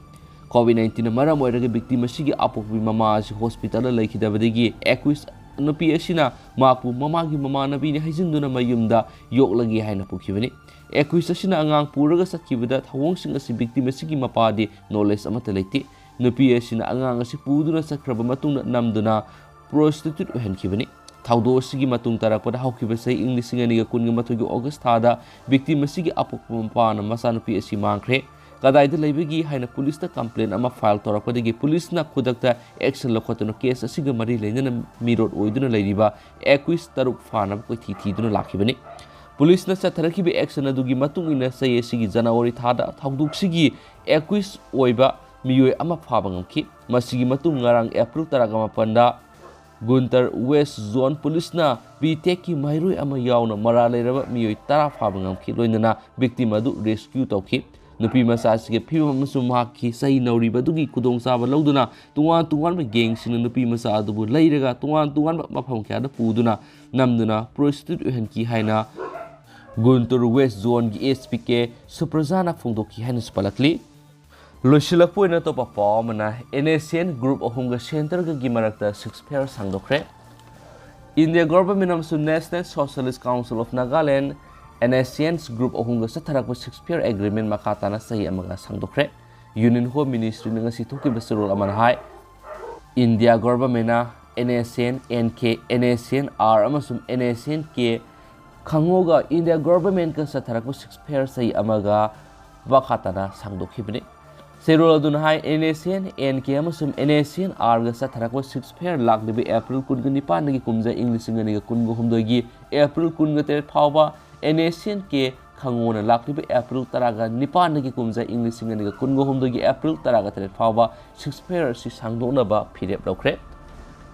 COVID nineteenꯅ ꯃꯔꯝ ꯑꯣꯏꯔꯒ victim ꯑꯁꯤꯒꯤ ꯑꯄꯣꯛꯄꯤ ꯃꯃꯥ ꯑꯁꯤ hospitalꯗ ꯂꯩꯈꯤꯗꯕꯗꯒꯤ accused ꯅꯨꯄꯤ ꯑꯁꯤꯅ ꯃꯍꯥꯛꯄꯨ ꯃꯃꯥꯒꯤ ꯃꯃꯥꯟꯅꯕꯤꯅꯤ ꯍꯥꯏꯖꯤꯟꯗꯨꯅ ꯃꯌꯨꯝꯗ ꯌꯣꯛꯂꯒꯦ ꯍꯥꯏꯅ ꯄꯨꯈꯤꯕꯅꯤ꯫ Accused ꯑꯁꯤꯅ ꯑꯉꯥꯡ ꯄꯨꯔꯒ ꯆꯠꯈꯤꯕꯗ ꯊꯧꯑꯣꯡꯁꯤꯡ ꯑꯁꯤ victim ꯑꯁꯤꯒꯤ ꯃꯄꯥꯗꯤ knowledge ꯑꯃꯠꯇ ꯂꯩꯇꯦ꯫ ꯅꯨꯄꯤ ꯑꯁꯤꯅ ꯑꯉꯥꯡ ꯑꯁꯤ ꯄꯨꯗꯨꯅ ꯆꯠꯈ꯭ꯔꯕ ꯃꯇꯨꯡꯗ ꯅꯝꯗꯨꯅ prostitute ꯑꯣꯏꯍꯟꯈꯤꯕꯅꯤ꯫ ꯊꯧꯗꯣꯛ ꯑꯁꯤꯒꯤ ꯃꯇꯨꯡ ꯇꯥꯔꯛꯄꯗ ꯍꯧꯈꯤꯕ ꯆꯍꯤ ꯏꯪ ꯂꯤꯁꯤꯡ ꯑꯅꯤꯒ ꯀꯨꯟꯒ ꯃꯥꯊꯣꯏꯒꯤ August ꯊꯥꯗ victim ꯑꯁꯤꯒꯤ ꯑꯄꯣꯛꯄ ꯃꯄꯥꯅ ꯃꯆꯥꯅꯨꯄꯤ ꯑꯁꯤ ꯃꯥꯡꯈ꯭ꯔꯦ꯫ ꯀꯗꯥꯏꯗ ꯂꯩꯕꯒꯦ ꯍꯥꯏꯅ ꯄꯨꯂꯤꯁꯇ complaint ꯑꯃ file ꯇꯧꯔꯛꯄꯗꯒꯤ ꯄꯨꯂꯤꯁꯅ ꯈꯨꯗꯛꯇ action ꯂꯧꯈꯠꯇꯨꯅ case ꯑꯁꯤꯒ ꯃꯔꯤ ꯂꯩꯅꯅ ꯃꯤꯔꯣꯠ ꯑꯣꯏꯗꯨꯅ ꯂꯩꯔꯤꯕ accused ꯇꯔꯨꯛ ꯐꯥꯅꯕ ꯀꯣꯏꯊꯤ ꯊꯤꯗꯨꯅ ꯂꯥꯛꯈꯤꯕꯅꯤ꯫ ꯄꯨꯂꯤꯁꯅ ꯆꯠꯊꯔꯛꯈꯤꯕ action ꯑꯗꯨꯒꯤ ꯃꯇꯨꯡ ꯏꯟꯅ ꯆꯍꯤ ꯑꯁꯤꯒꯤ January ꯊꯥꯗ ꯊꯧꯗꯣꯛꯁꯤꯒꯤ accused ꯑꯣꯏꯕ ꯃꯤꯑꯣꯏ ꯑꯃ ꯐꯥꯕ ꯉꯝꯈꯤ꯫ ꯃꯁꯤꯒꯤ ꯃꯇꯨꯡ ꯉꯔꯥꯡ April ꯇꯔꯥꯃꯥꯄꯟꯗ ꯒꯨꯟꯇꯔ ꯋꯦꯁ ꯖꯣꯟ ꯄꯨꯂꯤꯁꯅ ꯕꯤꯇꯦꯛꯀꯤ ꯃꯍꯩꯔꯣꯏ ꯑꯃ ꯌꯥꯎꯅ ꯃꯔꯥꯜ ꯂꯩꯔꯕ ꯃꯤꯑꯣꯏ ꯇꯔꯥ ꯐꯥꯕ ꯉꯝꯈꯤ, ꯂꯣꯏꯅꯅ ꯚꯤꯛꯇꯤꯝ ꯑꯗꯨ ꯔꯦꯁꯀ꯭ꯌꯨ ꯇꯧꯈꯤ꯫ ꯅꯨꯄꯤ ꯃꯆꯥ ꯑꯁꯤꯒꯤ ꯐꯤꯕꯝ ꯑꯃꯁꯨꯡ ꯃꯍꯥꯛꯀꯤ ꯆꯍꯤ ꯅꯧꯔꯤꯕ ꯑꯗꯨꯒꯤ ꯈꯨꯗꯣꯡꯆꯥꯕ ꯂꯧꯗꯨꯅ ꯇꯣꯉꯥꯟ ꯇꯣꯉꯥꯟꯕ ꯒꯦꯡꯁꯤꯡꯅ ꯅꯨꯄꯤ ꯃꯆꯥ ꯑꯗꯨꯕꯨ ꯂꯩꯔꯒ ꯇꯣꯉꯥꯟ ꯇꯣꯉꯥꯟꯕ ꯃꯐꯝ ꯀꯌꯥꯗ ꯄꯨꯗꯨꯅ ꯅꯝꯗꯨꯅ ꯄ꯭ꯔꯣꯁꯇꯤꯇ꯭ꯌꯨꯠ ꯑꯣꯏꯍꯟꯈꯤ ꯍꯥꯏꯅ Guntur west ꯖꯣꯟꯒꯤ S P K ꯁꯨꯄ꯭ꯔꯖꯥꯅ ꯐꯣꯡꯗꯣꯛꯈꯤ ꯍꯥꯏꯅꯁꯨ ꯄꯜꯂꯛꯂꯤ꯫ ꯂꯣꯏꯁꯤꯜꯂꯛꯄ ꯑꯣꯏꯅ ꯑꯇꯣꯞꯄ ꯄꯥꯎ ꯑꯃꯅ, ꯑꯦꯟ ꯑꯦꯁ ꯑꯦꯟ ꯒ꯭ꯔꯨꯞ ꯑꯍꯨꯝꯒ ꯁꯦꯟꯇꯔꯒꯒꯤ ꯃꯔꯛꯇ ꯁꯤꯛꯁ ꯐꯤꯌꯔ ꯁꯥꯡꯗꯣꯛꯈ꯭ꯔꯦ꯫ ꯏꯟꯗꯤꯌꯥ ꯒꯣꯚꯔꯟꯃꯦꯟꯠ ꯑꯃꯁꯨꯡ national socialist council of Nagaland, N S N group ꯑꯍꯨꯝꯒ ꯆꯠꯊꯔꯛꯄ ꯁꯤꯛꯁ ꯐꯤꯌꯔ ꯑꯦꯒ꯭ꯔꯤꯃꯦꯟꯠ ꯃꯈꯥ ꯇꯥꯅ ꯆꯍꯤ ꯑꯃꯒ ꯁꯥꯡꯗꯣꯛꯈ꯭ꯔꯦ꯫ ꯌꯨꯅꯤꯌꯟ ꯍꯣꯝ ꯃꯤꯅꯤꯁꯇ꯭ꯔꯤꯅ ꯉꯁꯤ ꯊꯣꯛꯈꯤꯕ ꯆꯦꯔꯣꯜ ꯑꯃꯅ ꯍꯥꯏ, ꯏꯟꯗꯤꯌꯥ ꯒꯣꯚꯔꯟꯃꯦꯟꯠꯅ N S N, N K, N S N R ꯑꯃꯁꯨꯡ ꯑꯦꯟ ꯑꯦꯁ ꯑꯦꯟ ꯀꯦ ꯈꯪꯉꯣꯒ ꯏꯟꯗꯤꯌꯥ ꯒꯣꯚꯔꯟꯃꯦꯟꯠꯀ ꯆꯠꯊꯔꯛꯄ ꯁꯤꯛꯁ ꯐꯤꯌꯔ ꯆꯍꯤ ꯑꯃꯒ ꯃꯈꯥ ꯇꯥꯅ ꯁꯥꯡꯗꯣꯛꯈꯤꯕꯅꯤ꯫ ꯆꯦꯔꯣꯜ ꯑꯗꯨꯅ ꯍꯥꯏ, N S N, N K ꯑꯃꯁꯨꯡ ꯑꯦꯟ ꯑꯦꯁ ꯑꯦꯟ ꯑꯥꯔꯒ ꯆꯠꯊꯔꯛꯄ ꯁꯤꯛꯁ ꯐꯤꯌꯔ ꯂꯥꯛꯂꯤꯕ ꯑꯦꯄ꯭ꯔꯤꯜ ꯀꯨꯟꯒ ꯅꯤꯄꯥꯟꯗꯒꯤ ꯀꯨꯝꯖꯥ ꯏꯪ ꯂꯤꯁꯤꯡ ꯑꯅꯤꯒ ꯀꯨꯟꯒ ꯍꯨꯝꯗꯣꯏꯒꯤ ꯑꯦꯄ꯭ꯔꯤꯜ ꯀꯨꯟꯒ ꯇꯔꯦꯠ ꯐꯥꯎꯕ, ꯑꯦꯟ ꯑꯦꯁ ꯑꯦꯟ ꯀꯦ ꯈꯪꯉꯣꯅ ꯂꯥꯛꯂꯤꯕ ꯑꯦꯄ꯭ꯔꯤꯜ ꯇꯔꯥꯒ ꯅꯤꯄꯥꯟꯗꯒꯤ ꯀꯨꯝꯖꯥ ꯏꯪ ꯂꯤꯁꯤꯡ ꯑꯅꯤꯒ ꯀꯨꯟꯒ ꯍꯨꯝꯗꯣꯏꯒꯤ ꯑꯦꯄ꯭ꯔꯤꯜ ꯇꯔꯥꯒ ꯇꯔꯦꯠ ꯐꯥꯎꯕ ꯁꯤꯛꯁ ꯐꯤꯌꯔ ꯑꯁꯤ ꯁꯥꯡꯗꯣꯛꯅꯕ ꯐꯤꯔꯦꯞ ꯂꯧꯈ꯭ꯔꯦ꯫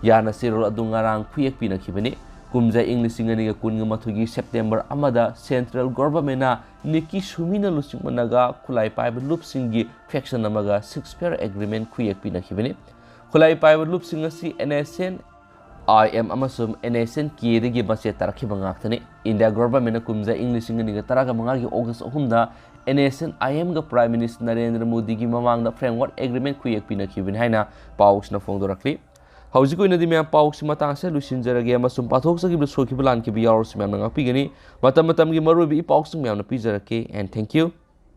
ꯌꯥꯅ ꯆꯦꯔꯣꯜ ꯑꯗꯨ ꯉꯔꯥꯡ ꯈꯨꯌꯦꯛ ꯄꯤꯅꯈꯤꯕꯅꯤ꯫ ꯀꯨꯝꯖꯥ ꯏꯪ ꯂꯤꯁꯤꯡ ꯑꯅꯤꯒ ꯀꯨꯟꯒ ꯃꯥꯊꯣꯏꯒꯤ ꯁꯦꯞꯇꯦꯝꯕꯔ ꯑꯃꯗ ꯁꯦꯟꯇ꯭ꯔꯦꯜ ꯒꯣꯚꯔꯟꯃꯦꯟꯠꯅ ꯅꯤꯀꯤ ꯁꯨꯃꯤꯅ ꯂꯨꯆꯤꯡꯕ ꯅꯥꯒꯥ ꯈꯨꯠꯂꯥꯏ ꯄꯥꯏꯕ ꯂꯨꯞꯁꯤꯡꯒꯤ ꯐꯦꯛꯁꯟ ꯑꯃꯒ ꯁꯤꯛꯁ ꯐꯤꯌꯔ ꯑꯦꯒ꯭ꯔꯤꯃꯦꯟꯠ ꯈꯨꯌꯦꯛ ꯄꯤꯅꯈꯤꯕꯅꯤ꯫ ꯈꯨꯠꯂꯥꯏ ꯄꯥꯏꯕ ꯂꯨꯞꯁꯤꯡ ꯑꯁꯤ N S N I M ꯑꯃꯁꯨꯡ ꯑꯦꯟ ꯑꯦꯁ ꯑꯦꯟ ꯀꯦꯗꯒꯤ ꯃꯆꯦꯠ ꯇꯥꯔꯛꯈꯤꯕ ꯉꯥꯛꯇꯅꯤ꯫ ꯏꯟꯗꯤꯌꯥ ꯒꯣꯚꯔꯟꯃꯦꯟꯠꯅ ꯀꯨꯝꯖꯥ ꯏꯪ ꯂꯤꯁꯤꯡ ꯑꯅꯤꯒ ꯇꯔꯥꯒ ꯃꯉꯥꯒꯤ ꯑꯣꯒꯁ꯭ꯠ ꯑꯍꯨꯝꯗ ꯑꯦꯟ ꯑꯦꯁ ꯑꯦꯟ ꯑꯥꯏ ꯑꯦꯝꯒ ꯄ꯭ꯔꯥꯏꯝ ꯃꯤꯅꯤꯁꯇꯔ ꯅꯔꯦꯟꯗ꯭ꯔ ꯃꯣꯗꯤꯒꯤ ꯃꯃꯥꯡꯗ ꯐ꯭ꯔꯦꯝꯋꯥꯔꯛ ꯑꯦꯒ꯭ꯔꯤꯃꯦꯟꯠ ꯈꯨꯌꯦꯛ ꯄꯤꯅꯈꯤꯕꯅꯤ ꯍꯥꯏꯅ ꯄꯥꯎꯁꯤꯅ ꯐꯣꯡꯗꯣꯔꯛꯂꯤ꯫ ꯍꯧꯖꯤꯛꯀꯤ ꯑꯣꯏꯅꯗꯤ ꯃꯌꯥꯝ ꯄꯥꯎꯁꯤ ꯃꯇꯥꯡꯁꯤꯗ ꯂꯣꯏꯁꯤꯟꯖꯔꯒꯦ ꯑꯃꯁꯨꯡ ꯄꯥꯊꯣꯛꯆꯈꯤꯕꯗ ꯁꯣꯏꯈꯤꯕ ꯂꯥꯟꯈꯤꯕ ꯌꯥꯎꯔꯁꯨ ꯃꯌꯥꯝꯅ ꯉꯥꯛꯄꯤꯒꯅꯤ꯫ ꯃꯇꯝ ꯃꯇꯝꯒꯤ ꯃꯔꯨꯑꯣꯏꯕ ꯏ ꯄꯥꯎꯁꯤꯡ ꯃꯌꯥꯝꯅ ꯄꯤꯖꯔꯛꯀꯦ, and thank you꯫